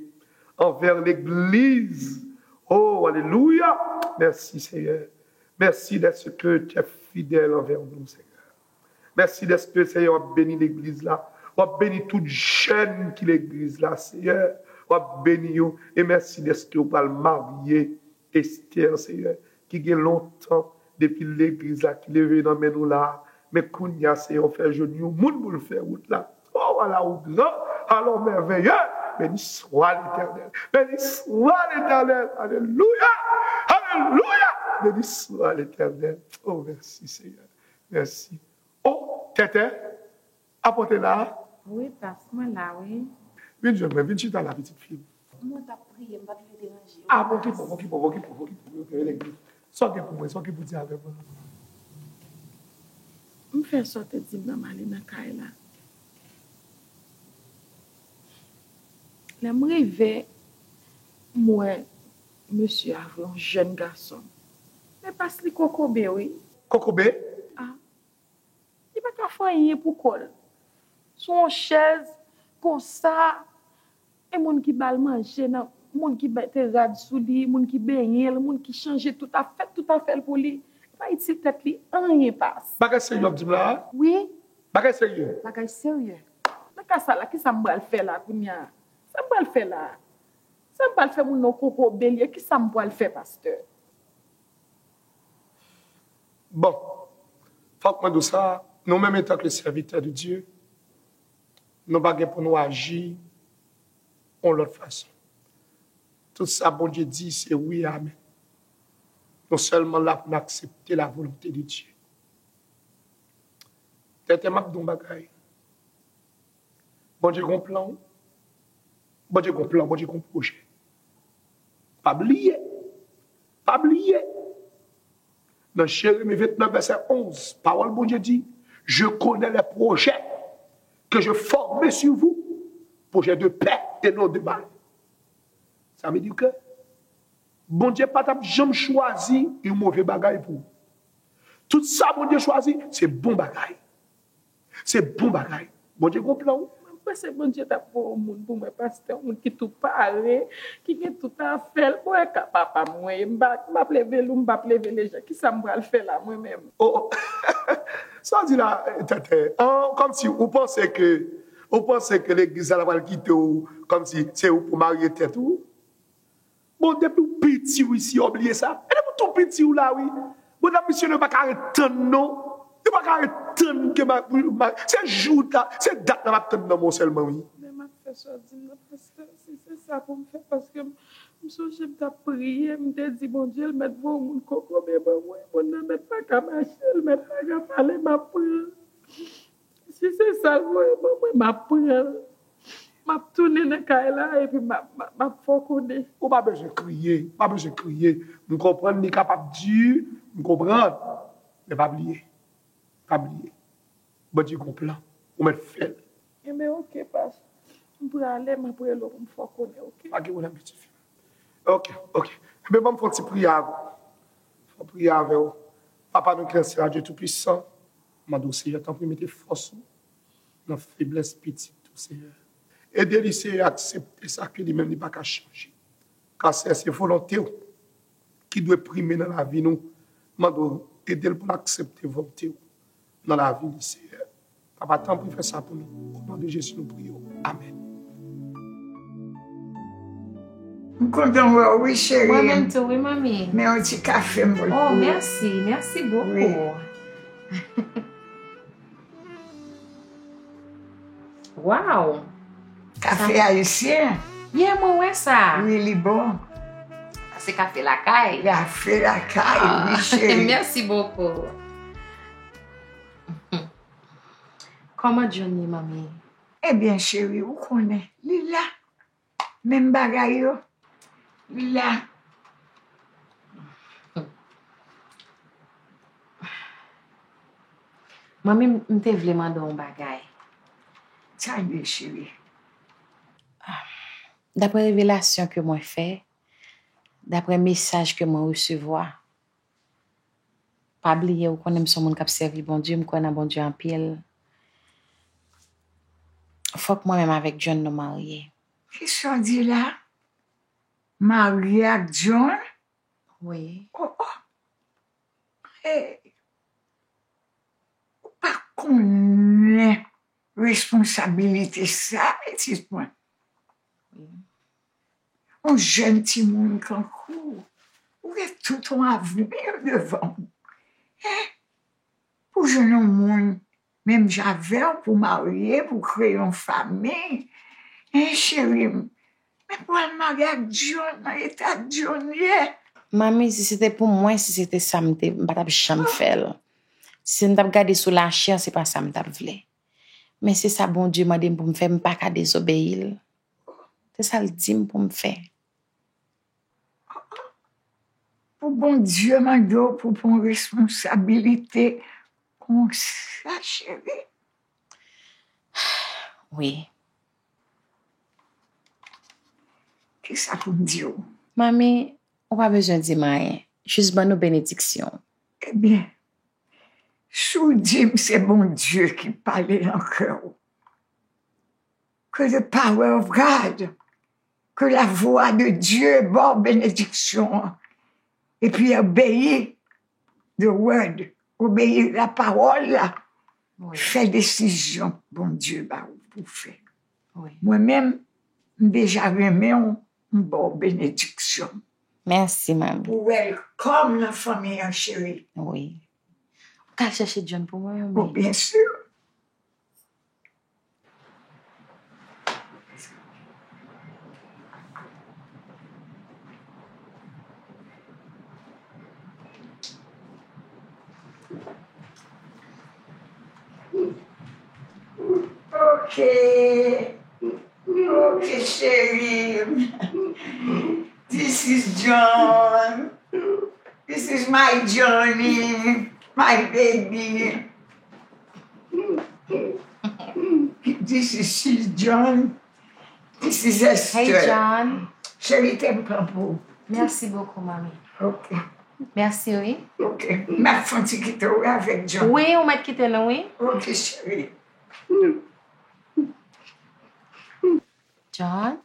anvè legliz. Oh, alelouya. Mèsi, Seyè. Mèsi dèske tu es fidèl anvè nou, Seyè. Mèsi dèske, Seyè, w ap beni legliz la. W ap beni tout jèn ki legliz la, Seyè. W ap beni yo. E mèsi dèske w pral marye Esther, Seyè, ki gen lontan depi legliz la ki leve nan men nou la. Men kounye a, Seyè, w fè jwenn yon moun pou l fè wout la. Oh, ala ou gran, ala ou mèveye. Béni soit l'Éternel. Béni soit l'Éternel. Alelouya. Alelouya. Béni soit l'Éternel. Oh, mèsi, Seyè. Mèsi. Oh, Tètè, apòte la. Wi, pas, mwen la, wi. Vin jwenn mwen, vin chita la, pitit fi m. Mwen t ap priye, m pa t vle deranje w. Ah, bon, ki bon, bon, ki bon, bon, ki bon, bon, ki bon, yo te rele. Sa w gen pou mwen, sa w gen pou di avè mwen? M fè sa w te di m nan, m ale nan kay la. Lè m rive, m wè mesye a vre, yon jèn gason. Men pas li kokobe, wi. Kokobe? Ah. Li pa ka fè anyen pou kò l. Sou yon chèz, konsa, e moun ki ba l manje, nan, moun ki mete rad sou li, moun ki benyen l, moun ki chanje tout afè, tout afè l pou li. Li pa itil tèt li anyen, pas. Bagay serye w ap di m la a? Wi. Bagay serye? Bagay serye. Nan ka sa la, kisa m pral fè la kounye a? Sa m pral fè la? Sa m pral fè moun nan kokobe l ye? Kisa m pral fè, pastè? Bon, fòk mwen di w sa, nou menm antanke sèvitè de Dye, nou pa gen pou nou aji yon lòt fason. Tout sa Bondye di, se wi e amèn. Nou sèlman la pou n aksepte la volonte de Dye. Tètè, m ap di w yon bagay. Bondye gon plan, wi. Bondye gon plan, Bondye gon pwojè. Pa bliye. Pa bliye. Nan Jeremi vennèf, vèsè onz, pawòl Bondye di, je connais les projets que je forme sur vous, projets de paix et non de mal. Sa vle di ke Bondye pa t ap janm chwazi yon move bagay pou ou. Tout sa Bondye chwazi, se bon bagay. Se bon bagay. Bondye gon plan, wi. Mwen panse Bondye t ap voye yon moun pou mwen, pastè, yon moun ki tou pare, ki gen tout afè l. Bon, e ka papa m mwen ye, m pa, m p ap leve lou, m p ap leve lejan. Kisa m pral fè la, mwen menm? Oh, oh. Sa w di la, Tètè? An, kòmsi ou panse ke, ou panse ke legliz la pral kite w, kòmsi se ou pou marye tèt ou? Bon, depi w piti w isi, w bliye sa. E depi w tou piti w la, wi. Bon, nan misyon yo pa ka ret tann, non. Yo pa ka ret tann ke ma, ma, se jou la, se dat la m ap tann nan men w sèlman, wi. Men m ap fè sa w di m nan, pastè, si se sa pou m fè, paske m, m sonje m t ap priye, m te di Bondye l mèt voye yon moun kokobe ban mwen, moun nan mèt pa ka mache, l mèt pa ka pale, m ap pran. Si se sa l voye ban mwen, m ap pran l. M ap tounen nan kay la epi m ap, m ap, m ap fè w konnen. Ou pa bezwen kriye, ou pa bezwen kriye. M konprann li kapab di, m konprann. Men pa bliye, pa bliye. Bondye gon plan, ou mèt fè l. Enben, oke, pas. M prale, m ap rele w pou m fè w konnen, oke? Pa gen pwoblèm, pitit fi m. Oke, oke. Enben, ban m fè yon ti priyè avè w. Fè yon priyè avè w. Papa nou ki nan syèl la, Dye Toupisan, mande w, Seyè, tanpri mete fòs ou nan feblès pitit ou, Seyè. Ede li, Seyè, aksepte sa ke li menm li pa ka chanje. Kase se volonte w ki dwe prime nan lavi nou. Mande w ede l pou l aksepte volonte w nan lavi li, Seyè. Papa, tanpri fè sa pou nou. O non de Jezi, nou priye w. Amèn. M kontan wè w, wi, cheri. Mwen menm tou, wi, manmi. Men yon ti kafe m pou l. Oh, mèsi, mèsi bokou. Wi. Wow! Kafe ayisyen? Yeah, mwen wè sa. Wi, li bon. Sa se kafe lakay. Kafe lakay, wi, cheri. Mèsi bokou. Kòman John ye, manmi? Ebyen, cheri, ou konnen, li la. Menm bagay yo. Li la. Manmi, m, m te vle mande w yon bagay. Sa l ye, cheri? Daprè revelasyon ke mwen fè, daprè mesaj ke mwen resevwa, pa bliye, ou konnen m se yon moun k ap sèvi Bondye, m kwè nan Bondye anpil. Fòk mwen menm avèk John nou marye. Kisa w di la? Marye ak John? Wi. Oh, oh. Hey. Ou pa konnen responsabilite sa, pitit mwen. Wi. Yon jèn timoun tankou w, ou gen tout yon avni devan w. Hein? Pou jwenn yon moun menm jan avè w, pou marye, pou kreye yon fanmi. Hein, cheri m? Men pou al marye ak John, nan eta John ye. Manmi, si se te pou mwen, si se te sa m te, m pa t ap janm fè l. Si m t ap gade sou lachè, se pa sa m t ap vle. Men se sa Bondye mande m pou m fè, m pa ka dezobeyi l. Se sa l di m pou m fè. Pou Bondye mande w pou pran responsabilite konsa, cheri? Wi. Kisa pou m di w? Manmi, ou pa bezwen di m anyen. Jis ban nou benediksyon. Ebyen, si w di m se Bondye ki pale nan kè w, que the power of God, que la voix de Dieu ba w benediksyon an, epi obeyi the word, obeyi lapawòl la, wi, fè desizyon Bondye ba w pou fè. Wi. Mwen menm, m deja renmen w, m ba w benediksyon. Mèsi, manmi. Ou welcome nan fanmi an, cheri. Wi. Ou ka al chèche John pou mwen, manmi? Oh, byen si. Ok. Ok, cheri. This is John. This is my Johnny, my baby. This is, she's John. This is Esther. Hey, John. Cheri, te m pran pou. Mèsi bokou, manmi. Ok. Mèsi, wi. Ok. M ap fè yon ti kite w avèk John. Wi, ou mèt kite nou, wi. Ok, cheri. John?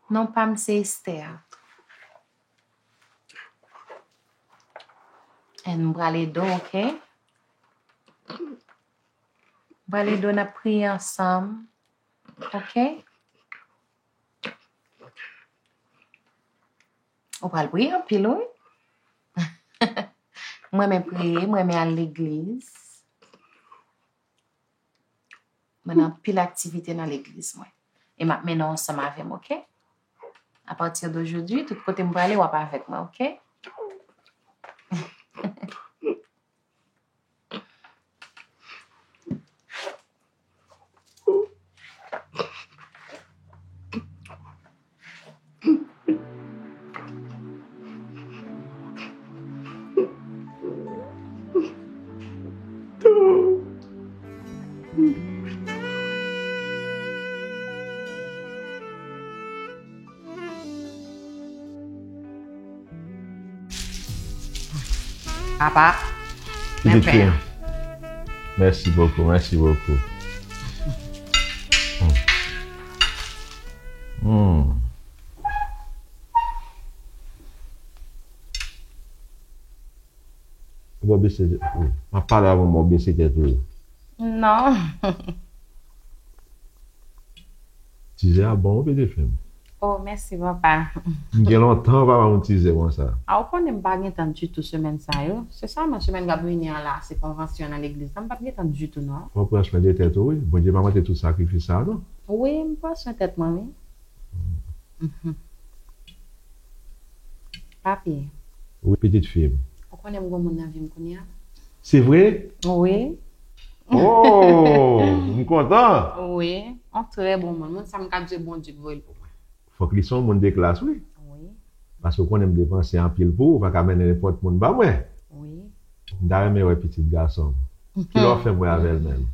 Non pa m se Esther. And m pral ede w, ok? M pral ede w, n ap priye ansanm, ok? Ou pral priye anpil, wi. Mwen renmen priye, mwen renmen al legliz. Mwen nan anpil aktivite nan legliz mwen. E m ap mennen w ansanm avè m, oke? Apati de jodi, tout kote m prale, w ap avèk mwen, oke? Papa, men pen an. Mèsi bokou, mèsi bokou. Hmm. Hmm. Ou pa bese tèt ou. M ap pale avè w, ou bese tèt ou. Non. Tizè a bon, wi, pitit fi m. Oh, mèsi, papa. M gen lontan m pa ba yon tizè konsa. A, ou konnen m pa gen tan ditou semèn sa yo. Se sèlman semèn k ap vini an la, se konvansyon nan legliz la, m p ap gen tan ditou, non. Fò w pran swen de tèt ou, wi. Bondye pa mande tout sakrifis sa a, non. Wi, m pran swen tèt mwen, wi. Mhm. Papi. Wi, pitit fi m. Ou konnen m gen moun nan vi m kounye a? Se vre? Wi. Oh, m kontan. Wi, yon trè bon moun. Moun sa m ka di Bondye k voye l pou mwen. Fòk li se yon moun de klas, wi. Wi. Paske ou konnen m depanse anpil pou ou, ou pa ka mennen nenpòt moun ba mwen. Wi. M ta renmen wè pitit gason m. Kilè w fè m wè avè l menm?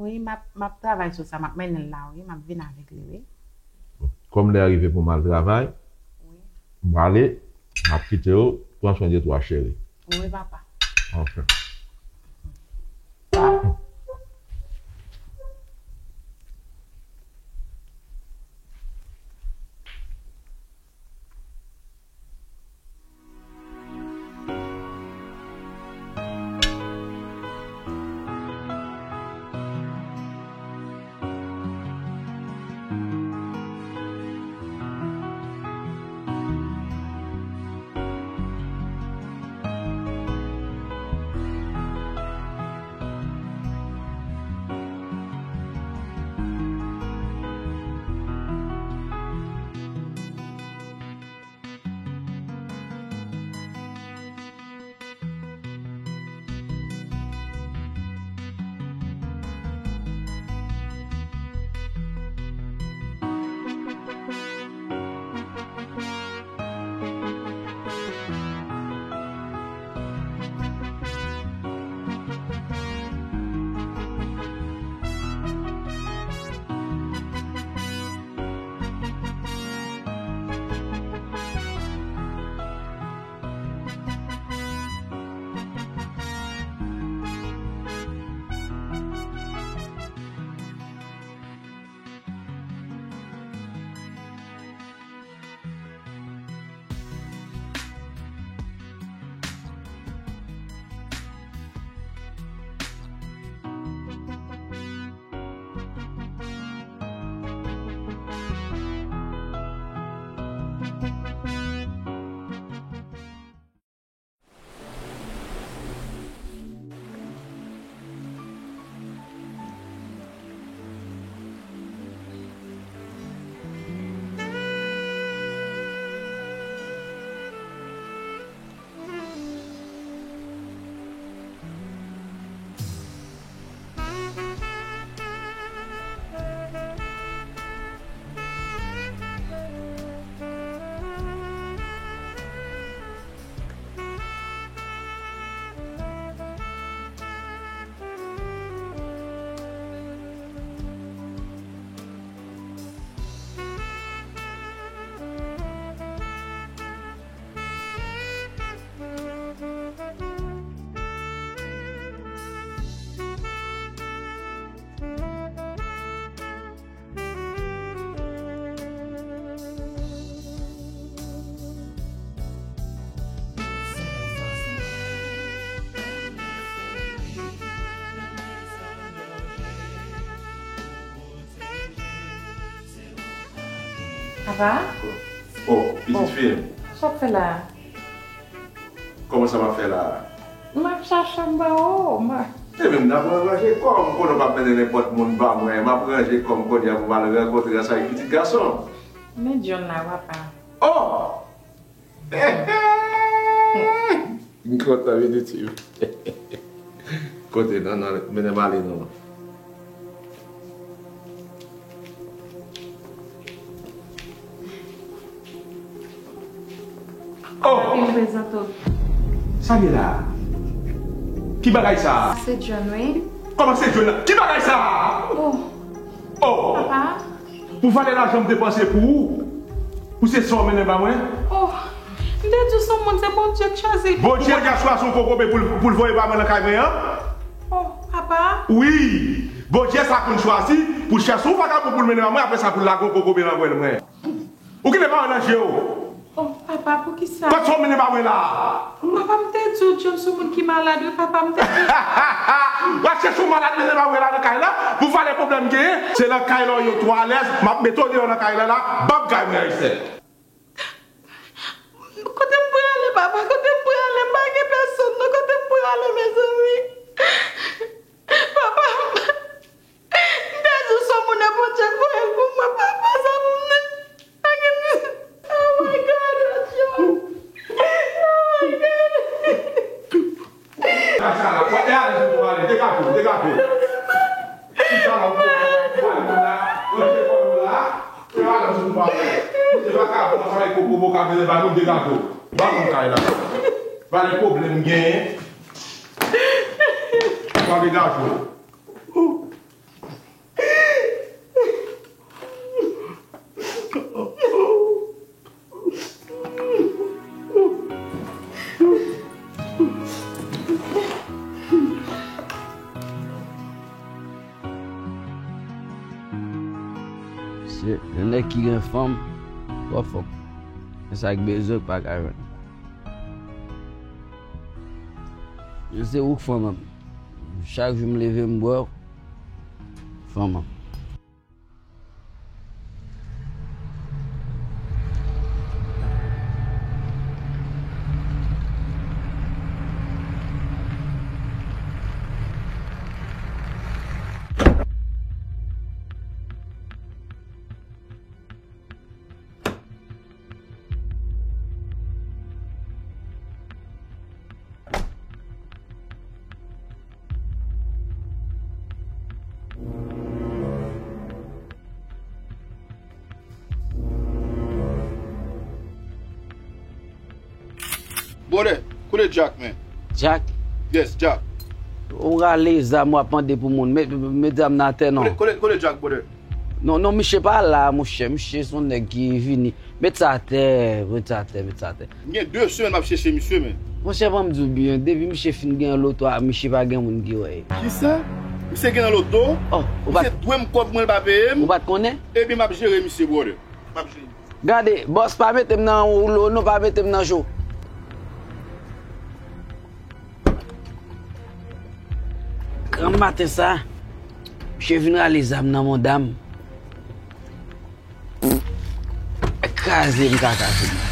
Wi, m ap, m ap travay sou sa, m ap mennen l la, wi, m ap vin avèk li, wi. Kòm lè a rive pou m al travay, wi, m prale, m ap kite w, pran swen de twa cheri. Wi, papa. Ok. Papa? Oh, pitit fi m. Sa w ap fè la a? Kòman sa m ap fè la a? M ap chache anba w, m a- Ebyen, m ap ranje kò m, konnen w p ap mennen nenpòt moun ba mwen, m ap ranje kò m kounye a pou m al rankontre ansanm ak pitit gason m. Men John la, papa. Oh! M kontan vin itil. Kote, non, non, mennen m ale, non. Oh! Vin prezante w. Sa gen la? Ki bagay sa? Se John, wi. Kòman se John la? Ki bagay sa? Oh. Oh! Papa. Pou valè lajan m depanse pou ou, pou se sa w mennen ba mwen? Oh, m te di w se yon moun, se Bondye k chwazi. Bondye, Bondye a chwazi yon kokobe pou l, pou l voye ba mwen nan kay mwen an? Oh, papa. Wi, Bondye sa konn chwazi pou l chèche yon vagabon pou l mennen ba mwen, apre sa pou l lage yon kokobe nan gòl mwen. Ou kite pawòl nan je w. Oh, papa, poukisa? Kot sa w mennen ba mwen la? Papa, m te di w, John, se yon moun ki malad, wi, papa, m te di w. W ap chèche yon malad mennen ba mwen la nan kay la, pou valè pwoblèm genyen. Se nan kay la w ye twò alèz, m ap mete w deyò nan kay la la, ban m kay mwen, Esther. Kote m prale, papa? Kote m prale? M pa gen pèsonn, non. Kote m prale, mezanmi? Papa, m te di w se yon moun e Bondye k voye l pou mwen, papa, sa pou m di. Oh my God, Joe. Oh my God. Kasa la, e ale sou tou ale, degaje w, degaje w. Kisa la, ou pale moun la, ou te fò nou la, e ale sou tou ale. Se pa ka pran sa e kokobo ka vin ba nou, degaje w. Ba nou kay la. Ba nou pwoblèm genyen. Pa degaje w. Se yon nèg ki gen fanm, twò fò. Men sa k bezwen pa ka jwenn. Men se ou k fanm an. Chak jou m leve m bwè w, fanm an. Brother, kote Jack, man? Jack? Yes, Jack. Ou rale zam w ap mande pou moun. Met, met zam nan atè, non. Kote, kote, kote Jack, brother? Non, non, misye pa la, monchè. Misye se yon nèg ki vini. Met sa atè, met sa atè, met sa atè. M gen de semèn m ap chèche misye, men. Monchè, ban m di w byen, depi misye fin gen loto a, misye pa gen moun ki wè. Kisa? Misye gen nan loto? Oh, ou pa t- Misye dwe m kòb mwen, l pa peye m. Ou pa t konnen? Ebyen, m ap jere misye, brother. M ap jere misye. Gade, bòs, pa mete m nan woulo, non, pa mete m nan cho. Granmaten sa, misye vin rale zam nan manda m. Kraze m kaka sou mwen.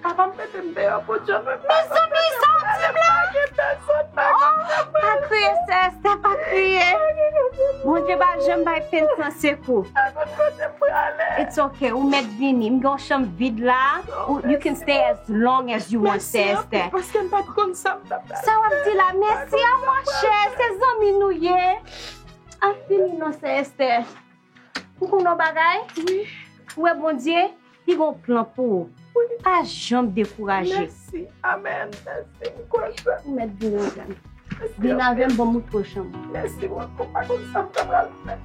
Papa m mete m deyò pou John. Mezanmi, sa w di m la? Pa gen pèsonn, pa gen pèsonn. Pa kriye, sè Esther, pa kriye. Bondye pa janm bay pèn san sekou. It's okay, ou mèt vini. M gen yon chanm vid la. Ou, you can stay as long as you want, Sè Esther. Paske m pa t konn sa m t ap pale. Sa w ap di la? Mèsi a monchè, se zanmi nou ye. Ap fini non, Sè Esther. Ou konn yon bagay? Wi. Ou wè Bondye, li gen yon plan pou ou. Wi. Pa janm dekouraje. Mèsi. Amèn. Mèsi. M kontan. Ou mèt vin avè m. Mèsi anpil. Vin avè m, ban m moutre w chanm ou. Mèsi, mwen pa konn sa m ta pral fè.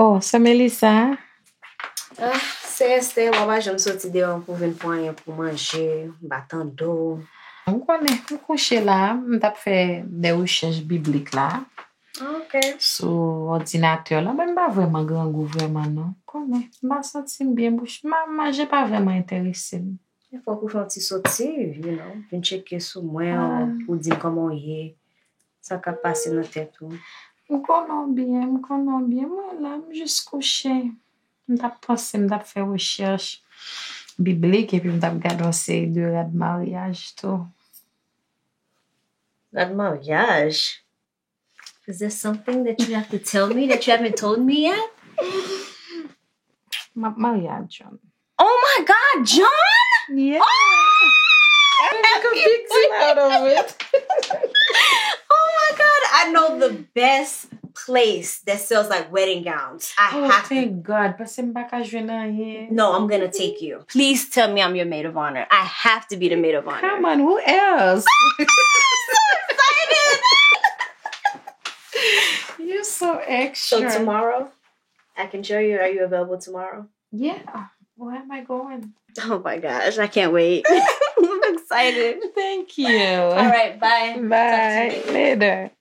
Oh, sè Melissa. Ah, sè Esther, w pa janm soti deyò pou vin pran anyen pou manje, m pa tande w. M konnen, m kouche la, m t ap fè de rechèch biblik la. Ok. Sou òdinatè la, men m pa vrèman grangou vrèman non. Konnen, m pa santi m byen bouch, ma-, manje pa vrèman enterese m. Men fòk ou fè yon ti soti, you know, vin tcheke sou mwen, ou di m kòman w ye. Sa k ap pase nan tèt ou? M konnen w byen, m konnen w byen. Mwen la, m jis kouche. M t ap panse, m t ap fè rechèch biblik, epi m t ap gade yon seri de rad maryaj tou. Rad maryaj? Is there something that you have to tell me that you haven't told me yet? M ap marye ak John. Oh my God, John! Yeah. Oh! I make a big deal out of it. Oh my God, I know the best place that sells like wedding gowns. I have to. Oh, thank God, paske m pa ka jwenn anyen. No, I'm gonna take you. Please tell me I'm your maid of honor. I have to be the maid of honor. Come on, who else? I'm so excited! You're so extra. So tomorrow, I can show you. Are you available tomorrow? Yeah. Where am I going? Oh my gosh, I can't wait. I'm excited. Thank you. All right, bye. Bye. Talk to you later. Later.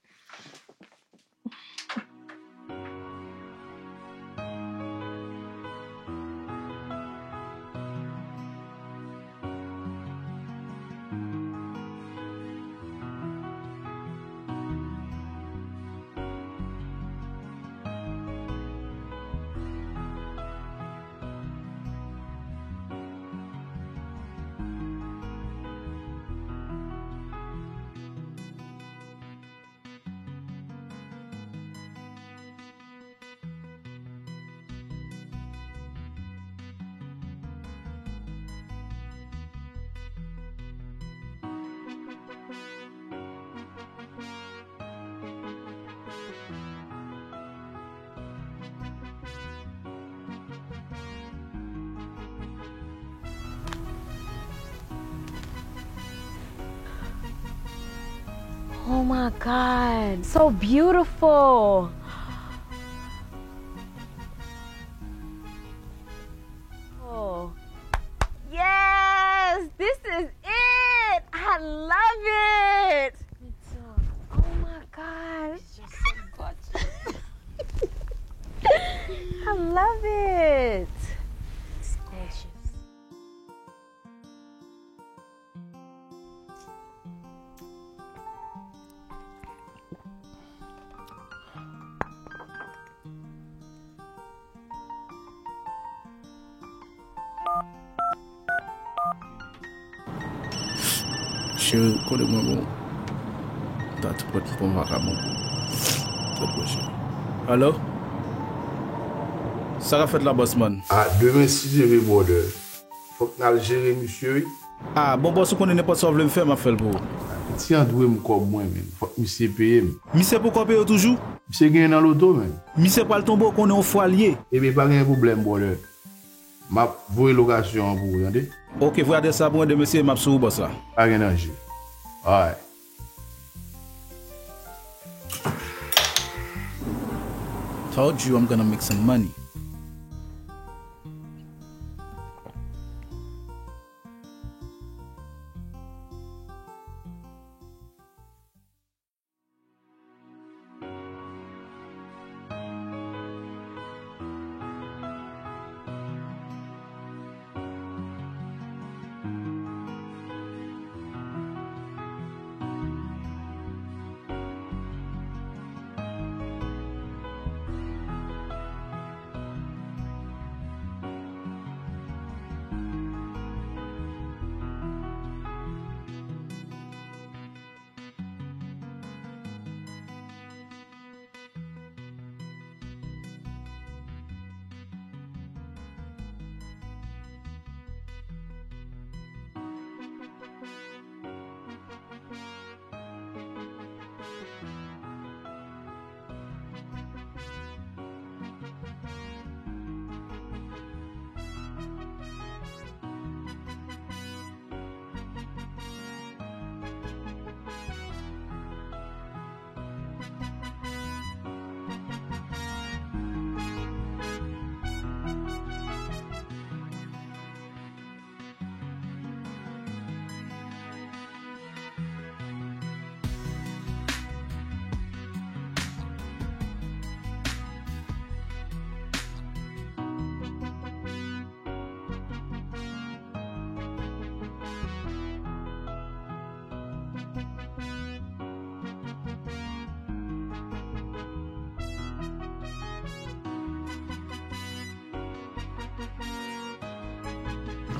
Oh my God, so beautiful. Oh. Yes, this is it. I love it. Me too. Oh my gosh. It's just so gorgeous. I love it. It's gorgeous. Cheri, kote mwen bon? Ta tou pwèt pou vakabon. Trè byen, cheri. Alo? Sa k ap fèt la, boss man? A, demen, si Dye vle, brother. Fòk n al jere misye, wi. A, bon, bòs, ou konnen nenpòt sa w vle m fè, m ap fè l pou ou. Ti an dwe m kòb mwen, menm. Fòk misye peye m. Misye poko peye w toujou? Misye genyen nan loto, menm. Misye pral tonbe, w konnen yon fwa l ye. Ebyen, pa gen pwoblèm, brother. M ap voye lokasyon an pou ou, tande? Oke, voye adrès la pou mwen demen, si m ap sou ou, bòs la. Pa gen danje. Alright. Told you I'm gonna make some money.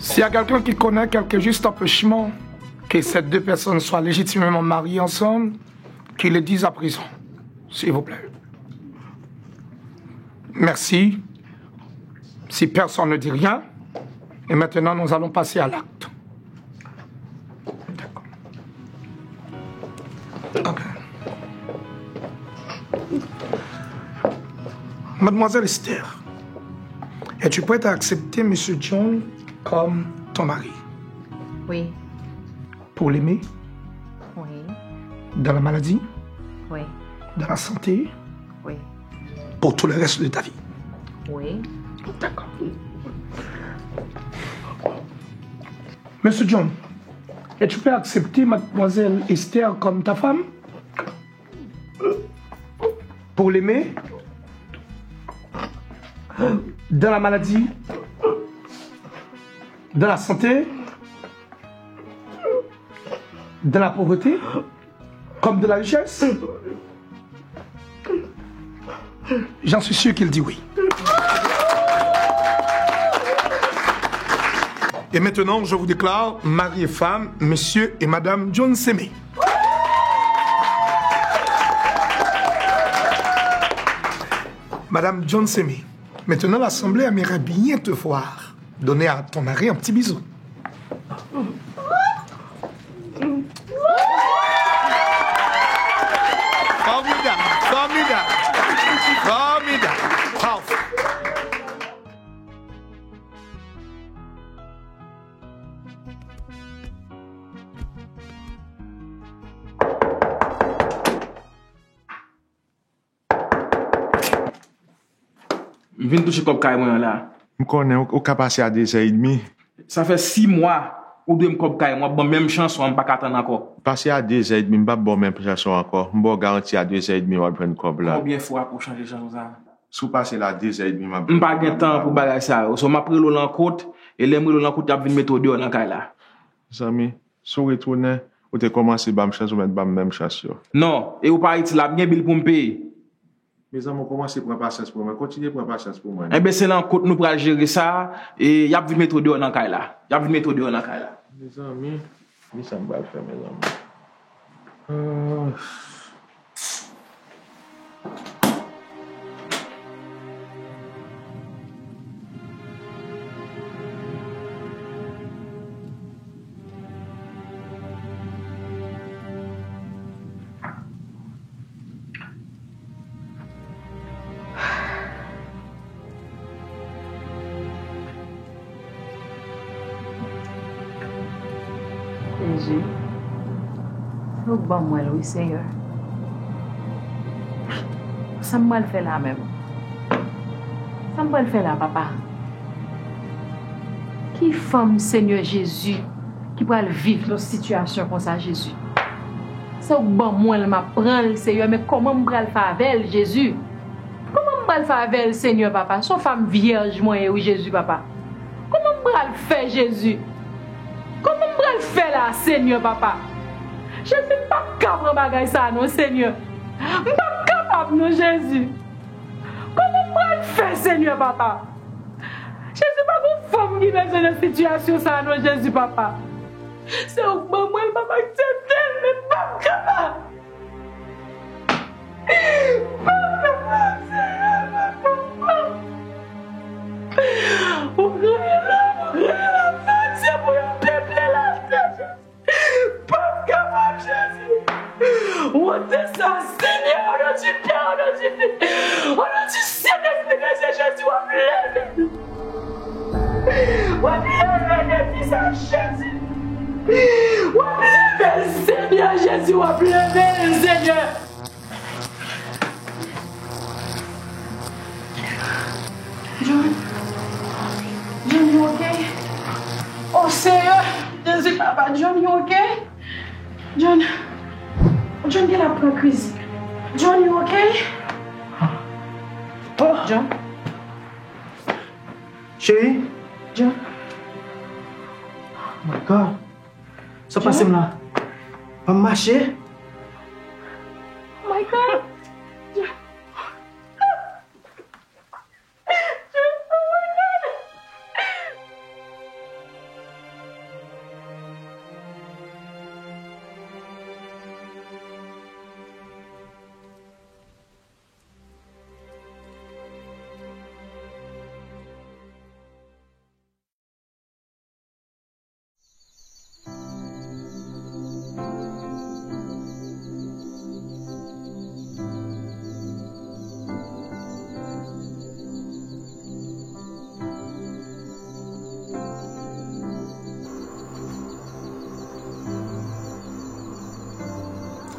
S'il y a quelqu'un qui connaît quelques justes empêchements que ces deux personnes soient légitimement mariées ensemble, qu'il le dise à présent, s'il vous plaît. Merci. Si personne ne dit rien, et maintenant nous allons passer à l'acte. D'accord. Ok. Mademoiselle Esther, es-tu prête à accepter Monsieur John comme ton mari? Oui. Pour l'aimer? Oui. Dans la maladie? Oui. Dans la santé? Oui. Pour tout le reste de ta vie? Oui. D'accord. Monsieur John, es-tu prêt à accepter Mademoiselle Esther comme ta femme? Pour l'aimer? Dans la maladie? Dans la santé? Dans la pauvreté? Comme dans la richesse? J'en suis sûr qu'il dit oui. Et maintenant, je vous déclare mari et femme, monsieur et madame John Semé. Madame John Semé, maintenant l'Assemblée aimerait bien te voir donner à ton mari un petit bisou. Formidable, formidable, formidable. Powerful. M vin touche kòb kay mwen an la. M konnen ou, ou ka pase a de zè edmi. Sa fè sis mwa ou dwe m kòb kay mwen, w ap ban m menm chanson an, m pa ka tann ankò. Pase a de zè edmi, m p ap ba w menm chanson an ankò. M ba w garanti a de zè edmi w ap jwenn kòb la. Konbyen fwa pou w chanje chanson sa? Si w pase la a de zè edmi, m ap M pa gen tan pou bagay sa yo. So m ap rele w nan kot, e lè m rele w nan kot, y ap vin mete w deyò nan kay la. Zanmi, si w retounen, ou te kòmanse ban m chans, ou mèt ban m menm chans yo. Non, e ou pa itil la, m gen bil pou m peye. Mezanmi, ou kòmanse pran pasyans pou mwen. Kontinye pran pasyans pou mwen. Enben, se nan kot nou pral jere sa, e y ap vin mete w deyò nan kay la. Y ap vin mete w deyò nan kay la. Mezanmi, men sa m pral fè, mezanmi. Ah. Jezi, fòk ban mwen l wi, Seyè. Sa m pral fè la menm? Sa m pral fè la, papa? Ki fanm, Senyè Jezi, ki pral viv yon sitiyasyon konsa, Jezi? Se ou k ban mwen l, m ap pran l, Seyè, men kòman m pral fè avè l, Jezi? Kòman m pral fè avè l, Senyè, papa? Se yon fanm vyèj mwen ye, wi, Jezi, papa. Kòman m pral fè, Jezi? Kòman m pral fè la, Senyè, papa? Jezi, m p ap ka pran bagay sa a, non, Senyè. M p ap kapab, non, Jezi. Kòman m pral fè, Senyè, papa? Jezi, pa gen fanm ki bezwen nan sitiyasyon sa a, non, Jezi, papa. Se ou k ban mwen l, papa, aksepte l, men m p ap kapab. M p ap kapab, Senyè, m p ap kapab. Ou kreye la, ou kreye la, fè aksè pou yo peple latè, Jezi. M p ap kapab, Jezi. Wonte sa, Senyè, o non di Pè, o non di Fis, o non di Sentespri de Dye, Jezi, w ap leve l. W ap leve l depi sa, Jezi. W ap leve l, Senyè Jezi, w ap leve l, Senyè. John, John, you okay? Oh, Seyè, Jezi, papa, John, you okay? John, John gen la pran kriz. John, you okay? Oh, John. Cheri. John. Oh my God. Sa pase m la? Pa m mache? Oh my God. John. John, oh my God.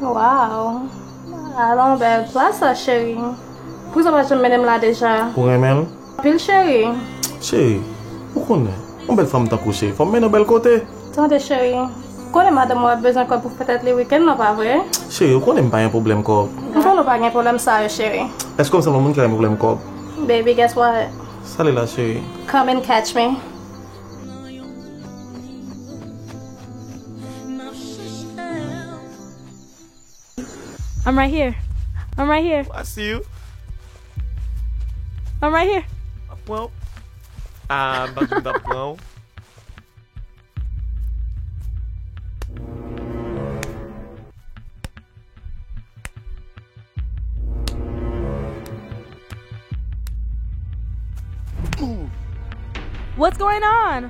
Wow! Ala yon bèl plas sa, cheri. Poukisa w pa janm mennen m la deja? Ou renmen l? Anpil, cheri. Cheri, ou konnen, yon bèl fanm tankou w, cheri, fò m mennen w bèl kote. Tande, cheri. Ou konnen madanm ou ap bezwen kòb pou fè tèt li wikenn nan, pa vre? Cheri, ou konnen m pa gen pwoblèm kòb. M konnen w pa gen pwoblèm sa yo, cheri. Èske w sanble yon moun ki pa gen pwoblèm kòb? Baby, guess what? Sa li la, cheri. Come and catch me. I'm right here. I'm right here. I see you. I'm right here. Mwen pran w. Ah, m pa t di m t ap pran w. What's going on?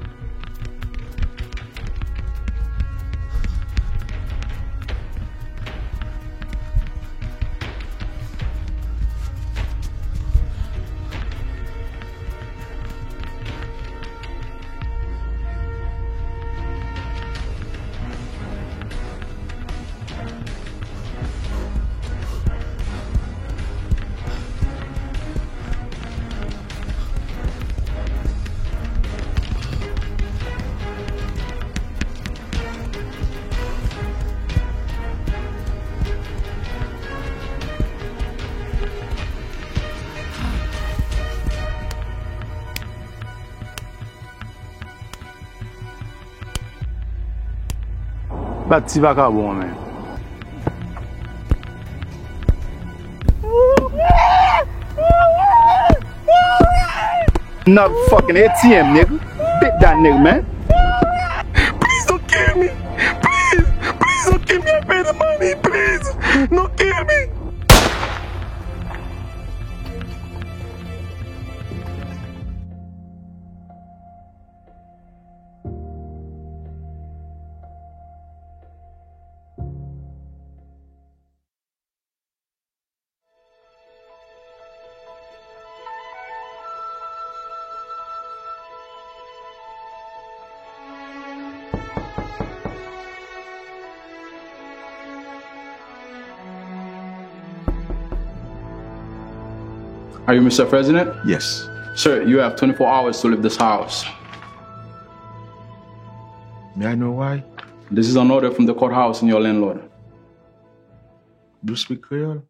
Bat ti vakabon an, men. Not fucking A T M, nigga. Beat that nigga, man. Please don't kill me. Please, please don't kill me. I paid the money. Please, don't kill me. Are you Mister President? Yes. Sir, you have twenty-four hours to leave this house. May I know why? This is an order from the courthouse and your landlord. You speak Creole?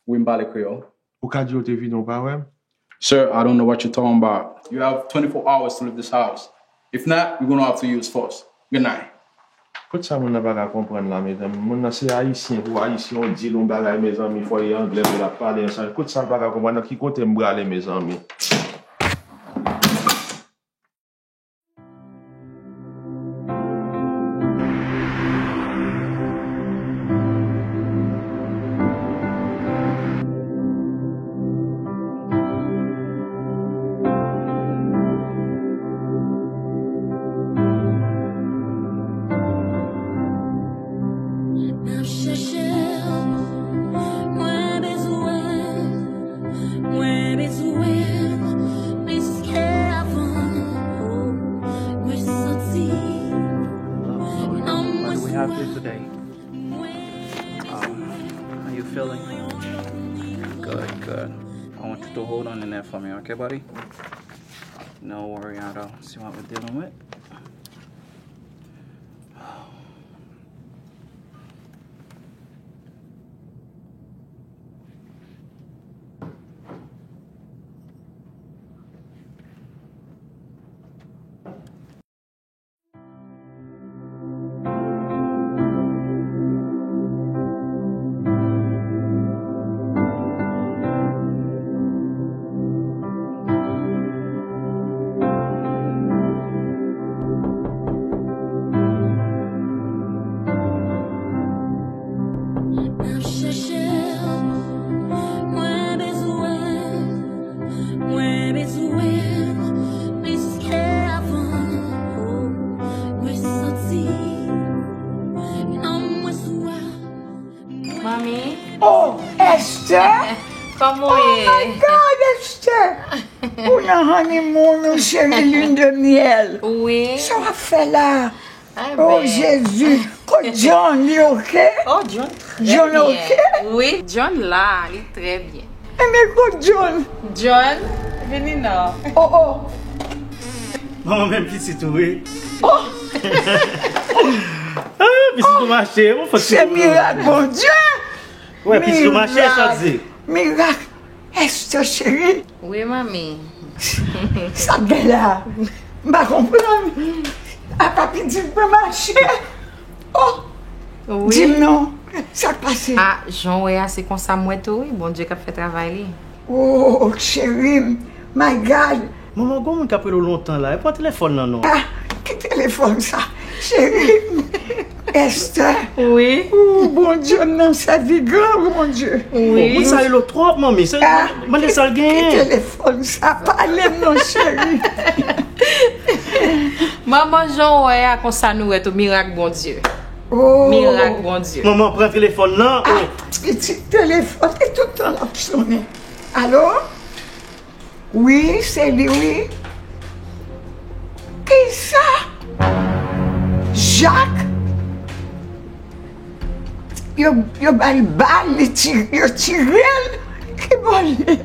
Wi, m pale kreyòl. Ou ka di yo te vini, ou pa wè m? Sir, I don't know what you're talking about. You have twenty-four hours to leave this house. If not, you're gonna have to use force. Good night. Kot sa moun nan pa ka konprann la, mezanmi? Moun nan se ayisyen pou ayisyen, ou di l yon bagay, mezanmi, fò e anglè pou l ap pale ansanm. Kot sa l pa ka konprann? Nan ki kote m prale, mezanmi? M ap chèche w, mwen bezwen w, mwen bezwen w plis ke avan. Mwen santi nanm mwen sou w. How you feeling? Good, good. I want you to hold on in there for me, okay, buddy? No worry at all. See what we're dealing with. M ap chèche w, mwen bezwen w, mwen bezwen w plis ke avan. Mwen santi nanm mwen sou w. Manmi. Oh, Esther! Kòman w ye? Oh my God, Esther! Ou nan honeymoon ou, cheri, lune de miel. Wi. Sa w ap fè la? Oh, Jezi! Kot John, li oke? Oh, John trè John byen. Oke? Wi, John la, li trè byen. Enben, kot John? John, vini non. Oh, oh. Manman, men pitit ou, wi. Oh. Ah, pitit ou mache, mwen fòk. Se mirak Bondye. Wè, pitit ou mache, sa k di. Mirak. Esther cheri. Wi, manmi. Sa k gen la? M pa konprann. Apa pitit mwen mache? Oh! Wi. Di m non, sa k pase? Ah, jan w wè a, se konsa m wè tou, wi. Bondye k ap fè travay li. Oh, cheri m. My God. Manman, gon moun k ap rele w lontan la. E pran telefòn nan non. Ah, ki telefòn sa? Cheri m. Esther. Wi. Ou, Bondye, m nan sèvi gran Bondye. Wi. Bon, moun sa rele w twòp, manmi. Se, ah, mande sa l genyen. Ki telefòn sa? Pale m non, cheri. Manman, jan w wè a, konsa nou wè tou mirak Bondye. Oh. Mirak Bondye. Manman, pran telefòn nan. Ah, pitit, telefòn, e tout tan l ap sonnen. Alo? Wi, se li, wi. Kisa? Jak? Yo, yo ba l bal, li ti-, yo tire l. Ki bò l ye?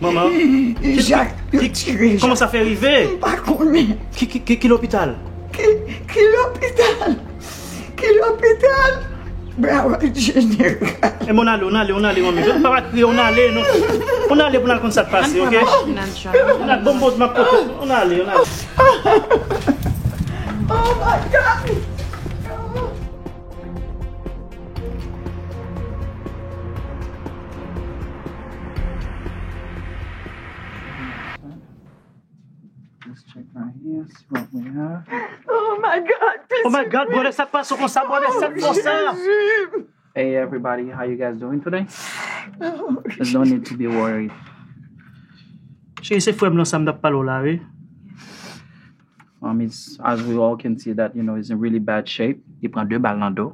Manman, ki, Jak, yo ki, tire Jak. Kòman sa fè rive? M pa konnen. Ki, ki, ki, ki lopital? Ki, ki lopital? Ki lopital? Broward General. E, men w n ale, w n ale, w n ale, manmi. Papa kriye, w n ale, non. W n ale pou n al konn sa k pase, oke? Ann pran machin, ann pran. W n al, bon, bon, m ap pote. W n ale, w n ale. Oh my God! Let's check right here, see what we have. Oh my God, oh my God, brother, sa k pase konsa, brother, sa k konsa. Hey everybody, how you guys doing today? Oh, there's no need to be worried. Cheri, se frè m nan sa m t ap pale w la, wi. Um, it's, as we all can see that, you know, he's in really bad shape. Li pran de bal nan do.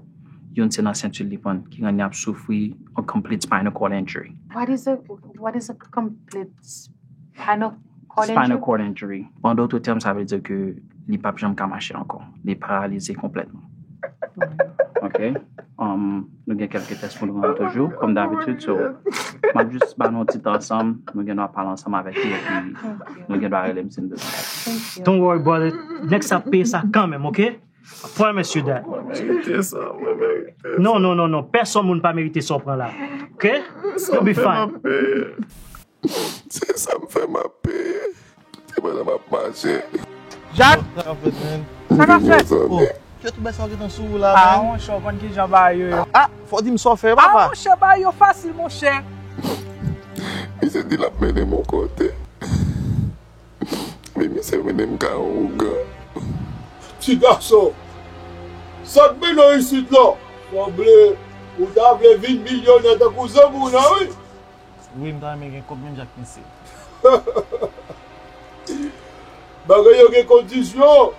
Youn se nan senti li pran, ki rann li ap soufri a complete spinal cord injury. What is a, what is a complete spinal cord injury? Spinal cord injury. An dòt tèm, sa vle di ke li p ap janm ka mache ankò. Li paralize konplètman. Ok? Um, nou gen kèlke tès pou nou rann toujou, kòm dabitid. So, m ap jis ba nou yon ti tan ansanm, nou gen dwa pale ansanm avèk li, epi nou gen dwa rele m si n bezwen. Don't worry, brother. Nèg sa ap peye sa kanmenm, ok? I promise you that. Mwen merite sa, mwen merite sa. Non, non, non, non. Pèsonn moun pa merite sa w pran la. Ok? You'll be fine. Se sa m fè m ap peye. Se pandan m ap mache. Jak! Sa k ap fèt, man? Sa k ap fèt? Oh, kèt ou bèl sa w gentan sou ou la, man. Ah, monchè, w konn kijan bagay yo ye. Ah, fò w di m sa w fè, papa. Ah, monchè, bagay yo fasil, monchè. Misye di l ap mennen m yon kote. Men misye mennen m kay yon ougan. Ti gason, sa k mennen w isit la? Sanble ou ta vle vin milyonè tankou zanmi w nan, wi. Wi, m ta renmen gen kòb menm jan ak misye. Bagay yo gen kondisyon.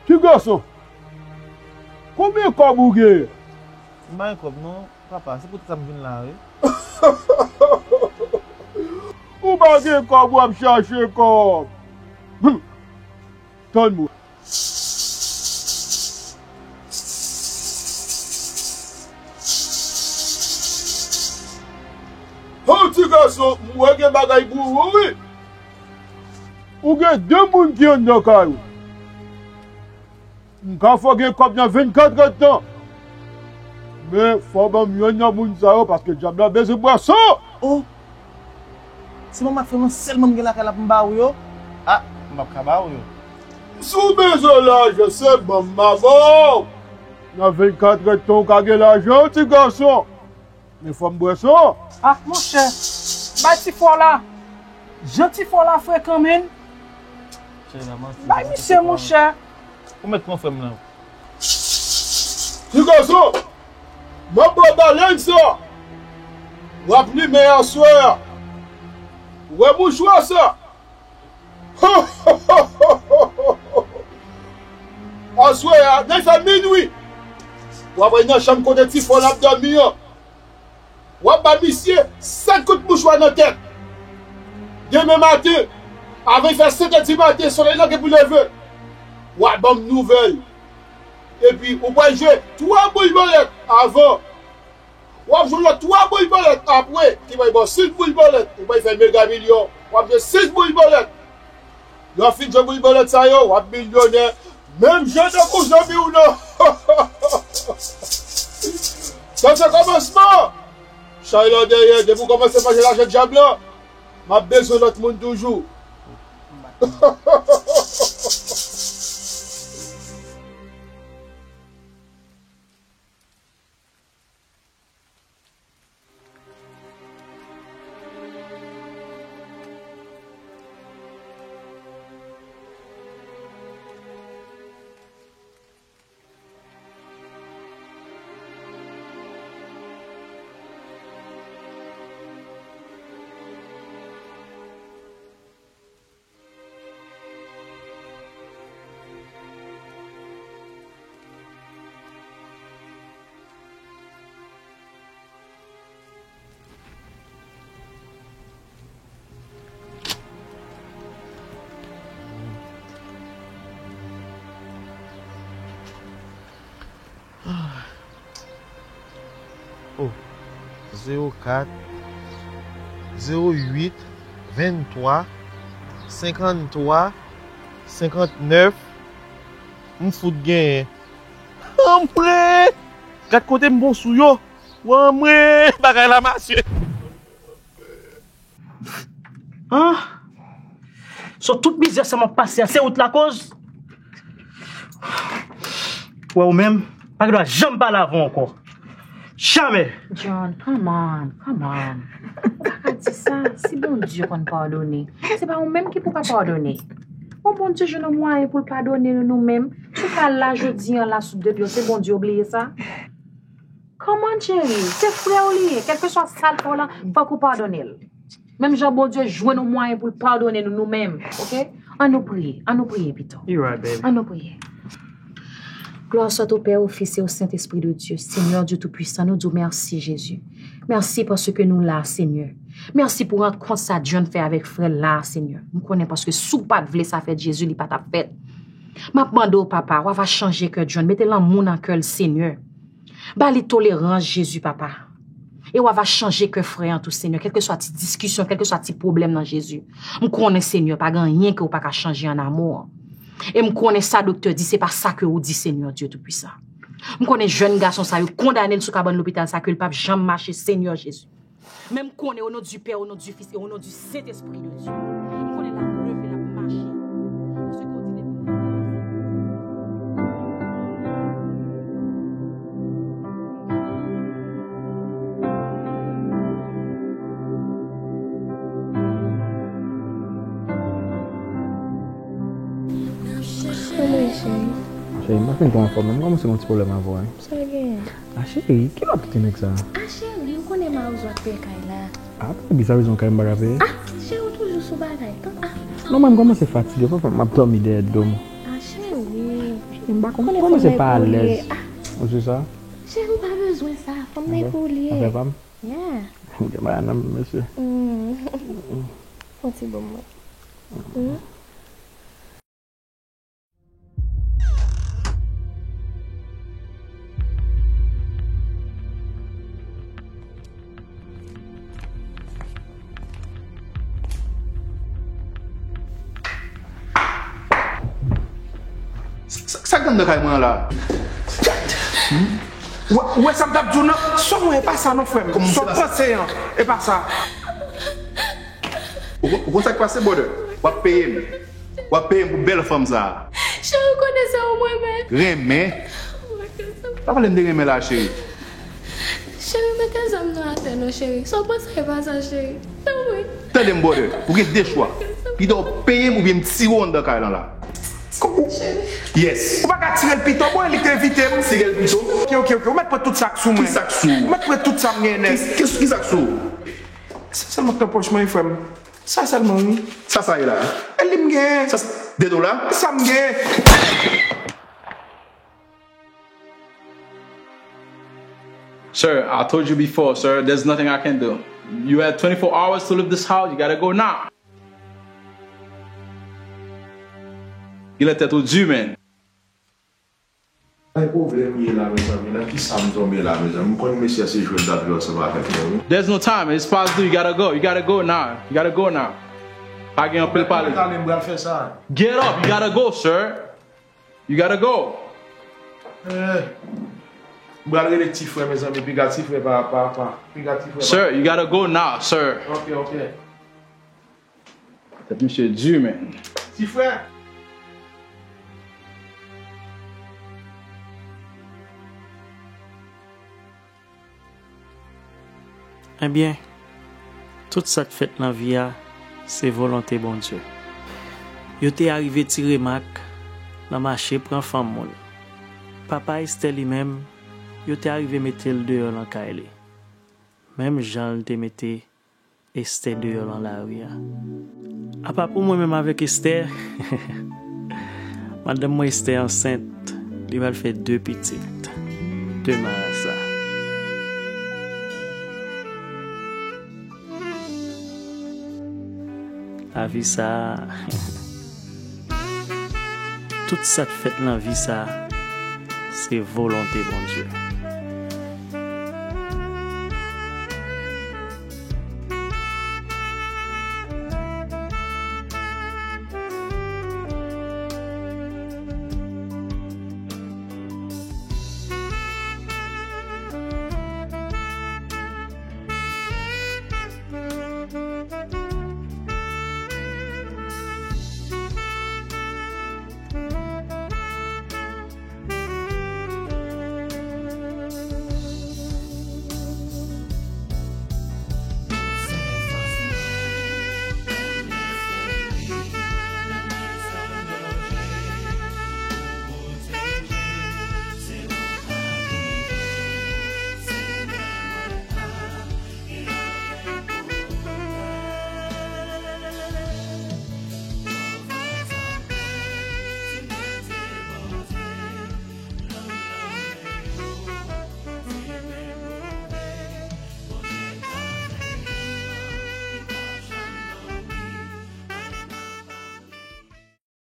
Ti gason, konbyen kòb ou genyen? M pa gen kòb non, papa, se pou tèt sa m vin la, wi. Ou pa gen kòb, w ap chache kòb. Hum. Tann mwen. Ho, ti gason, m wè gen bagay pou ou, wi. Ou gen de moun ki anndan kay ou. M ka fè w gen kòb nan vennkat èdtan. Men, fò w ban m yonn nan moun sa yo, paske dyab la bezwen bwason. Oh! Se manman ak frè mwen sèlman m gen lakay la pou m ba ou yo. Ah, m p ap ka ba ou yo. Si w bezwen lajan, se ban m m a ba w. Nan vennkat èdtan, w ka gen lajan, ti gason. Men fò m bwè san. Ah, monchè. Bay ti fò la. Jan ti fò la frekan, menn. Bay misye, monchè. Ou mèt pran frè m nan. Ti gason, m ap ba w balèn sa. W ap limen aswè a. Ou wè mouchwa sa? Aswè a, lè l fè minwi, w ap al nan chanm kote ti fò l ap dòmi an. W ap ba misye sèt kout mouchwa nan tèt. Demen maten, avan l fè senk è di maten, solèy la gen pou leve, w ap ban m nouvèl. Epi ou pral jwe twa boul bolèt avan. W ap jwe lòt twa boul bolèt apre, ki pral ba w sis boul bolèt. Ou pral fè mega milyon. W ap jwe sis boul bolèt. Lè w fin jwe boul bolèt sa yo, w ap milyonè. Menm jan tankou zanmi w nan. Sa se kòmansman. Chay la dèyè, depi w kòmanse manje lajan dyab la, m ap bezwen lòt moun toujou. Oh, zewo kat, zewo uit, venntwa, senkanntwa, senkantnèf. M fout genyen. Anmwe! Gad kote m bon sou yo. Anmwe! Bagay la mache. Ah! So tout mizè sa m ap pase a, se ou t lakoz? Wè ou menm, pa gen dwa janm pale avè w ankò. Jamè! John, come on, come on. Ou pa ka di sa. Si Bondye konn padone, se pa ou menm ki pou pa padone. Bon, Bondye jwenn yon mwayen pou l padone nou, nou menm. Si w pa la jodi a la sou de pye w, se Bondye w bliye sa? Come on, cheri. Se frè w li ye. Kèlkeswa sa l fè w la, fòk ou padone l. Menm jan Bondye jwenn yon mwayen pou l padone nou, nou menm, oke? Ann nou priye, ann nou priye pito. You're right, baby. Ann nou priye. Glwa sot au Père, au Fils et au Saint-Esprit de Dieu. Seigneur Dieu Tout-Puissant, nou di w mèsi, Jezi. Mèsi paske nou la, Senyè. Mèsi pou rankont sa John fè avèk frè l la, Senyè. M konnen paske si w pa t vle sa fèt, Jezi, li pa t ap fèt. M ap mande w, papa, w ava chanje kè John, mete lanmou nan kè l, Senyè. Ba li tolerans, Jezi, papa. E w ava chanje kè frè an tou, Senyè, kèlkeswa ti diskisyon, kèlkeswa ti pwoblèm nan, Jezi. M konnen, Senyè, pa gen anyen ke w pa ka chanje an amou an. E m konnen sa doktè di, se pa sa ke ou di, Senyè Dye Toupisan. M konnen jèn gason sa yo kondane l sou kabann lopital sa, ke l p ap janm mache, Senyè Jezi. Men m konnen, au nom du Père, au nom du Fils et au nom du Saint-Esprit de Dieu, m konnen l ap leve, l ap mache. Paske ou di depi nou Kòman w ye, cheri? Cheri, m pa fin twò anfòm, non. M kòmanse gen yon ti pwoblèm avè w, wi. Sa w gen? A, cheri, kilè w ap kite nèg sa? A, cheri, ou konnen mawozo ap peye kay la. A, pa gen sa, bezwen kay m pa ka peye? A, cheri, ou toujou sou bagay. Tan, a. Non, mwen, m kòmanse fatige, fò m ap dòmi dèyè do m. A, cheri. Cheri, m pa konn, m kòmanse pa alèz. A. Ou di sa? Cheri, ou pa bezwen sa. Fanm nan e pou li ye. Afè pa m? Yeah. M gen bagay nan men, mesye. Mm. Fon ti bon mwen. Mm. Sa, sa, sa k anndan kay mwen an la? Ou wè, ou wè sa m t ap di w nan? Sò mwen, e pa sa non, frè m. Sò panse an, e pa sa. Ou, ou konn sa k pase, brother? W ap peye m. W ap peye m pou bèl fanm sa a. Cheri, ou konnen se ou m renmen. Renmen? Pa pale m de renmen la, cheri. Cheri, mete zam nan atè non, cheri. Sa w panse e pa sa, cheri. Tanpri. Tande m, brother. Ou gen de chwa. Pito w peye m oubyen m tire w anndan kay lan la. Cheri. Yes. Ou pa ka tire l pito, bon, li te evite m. Tire l pito. Ok, ok, ok. Ou mèt pran tout sa k sou mwen. Ki sa k sou ou? Ou mèt pran tout sa m gen nèt. Ki, ki, ki sa k sou ou? Se sèlman k nan pòch mwen, frè m. Sa sèlman, wi. Sa sa ye la? E li m gen. Sa, de dola? Sa m gen. Sir, I told you before, sir, there's nothing I can do. You had twenty-four hours to leave this house. You gotta go now. Genlè tèt ou di, man. Pwoblèm ye la, mezanmi. Nan ki sa m tonbe la, mezanmi? M konn mesye a se jwe l t ap jwe ansanm avèk mwen, wi. There's no time. It's past due. You gotta go. You gotta go now. You gotta go now. Pa gen anpil pale. Tande, m pral fè sa. Get up. You gotta go, sir. You gotta go. Eh. M pral rele ti frè, mezanmi. Piga ti frè pa, pa, pa. Piga ti frè pa. Sir, you gotta go now, sir. Ok, ok. Tèt misye di, man. Ti frè. Ebyen, tout sa k fèt nan vi a, se volonte Bondye. Yo te arive tire Mak nan mache pran fanm moun. Papa Estè li menm, yo te arive mete l deyò nan kay li. Menm jan l te mete Estè deyò nan lari a. Apa pou mwen menm avèk Estè, madanm mwen Estè ansent, li pral fè de pitit. De marasa. Lavi sa a, tout sa k fèt nan vi sa a, se volonte Bondye.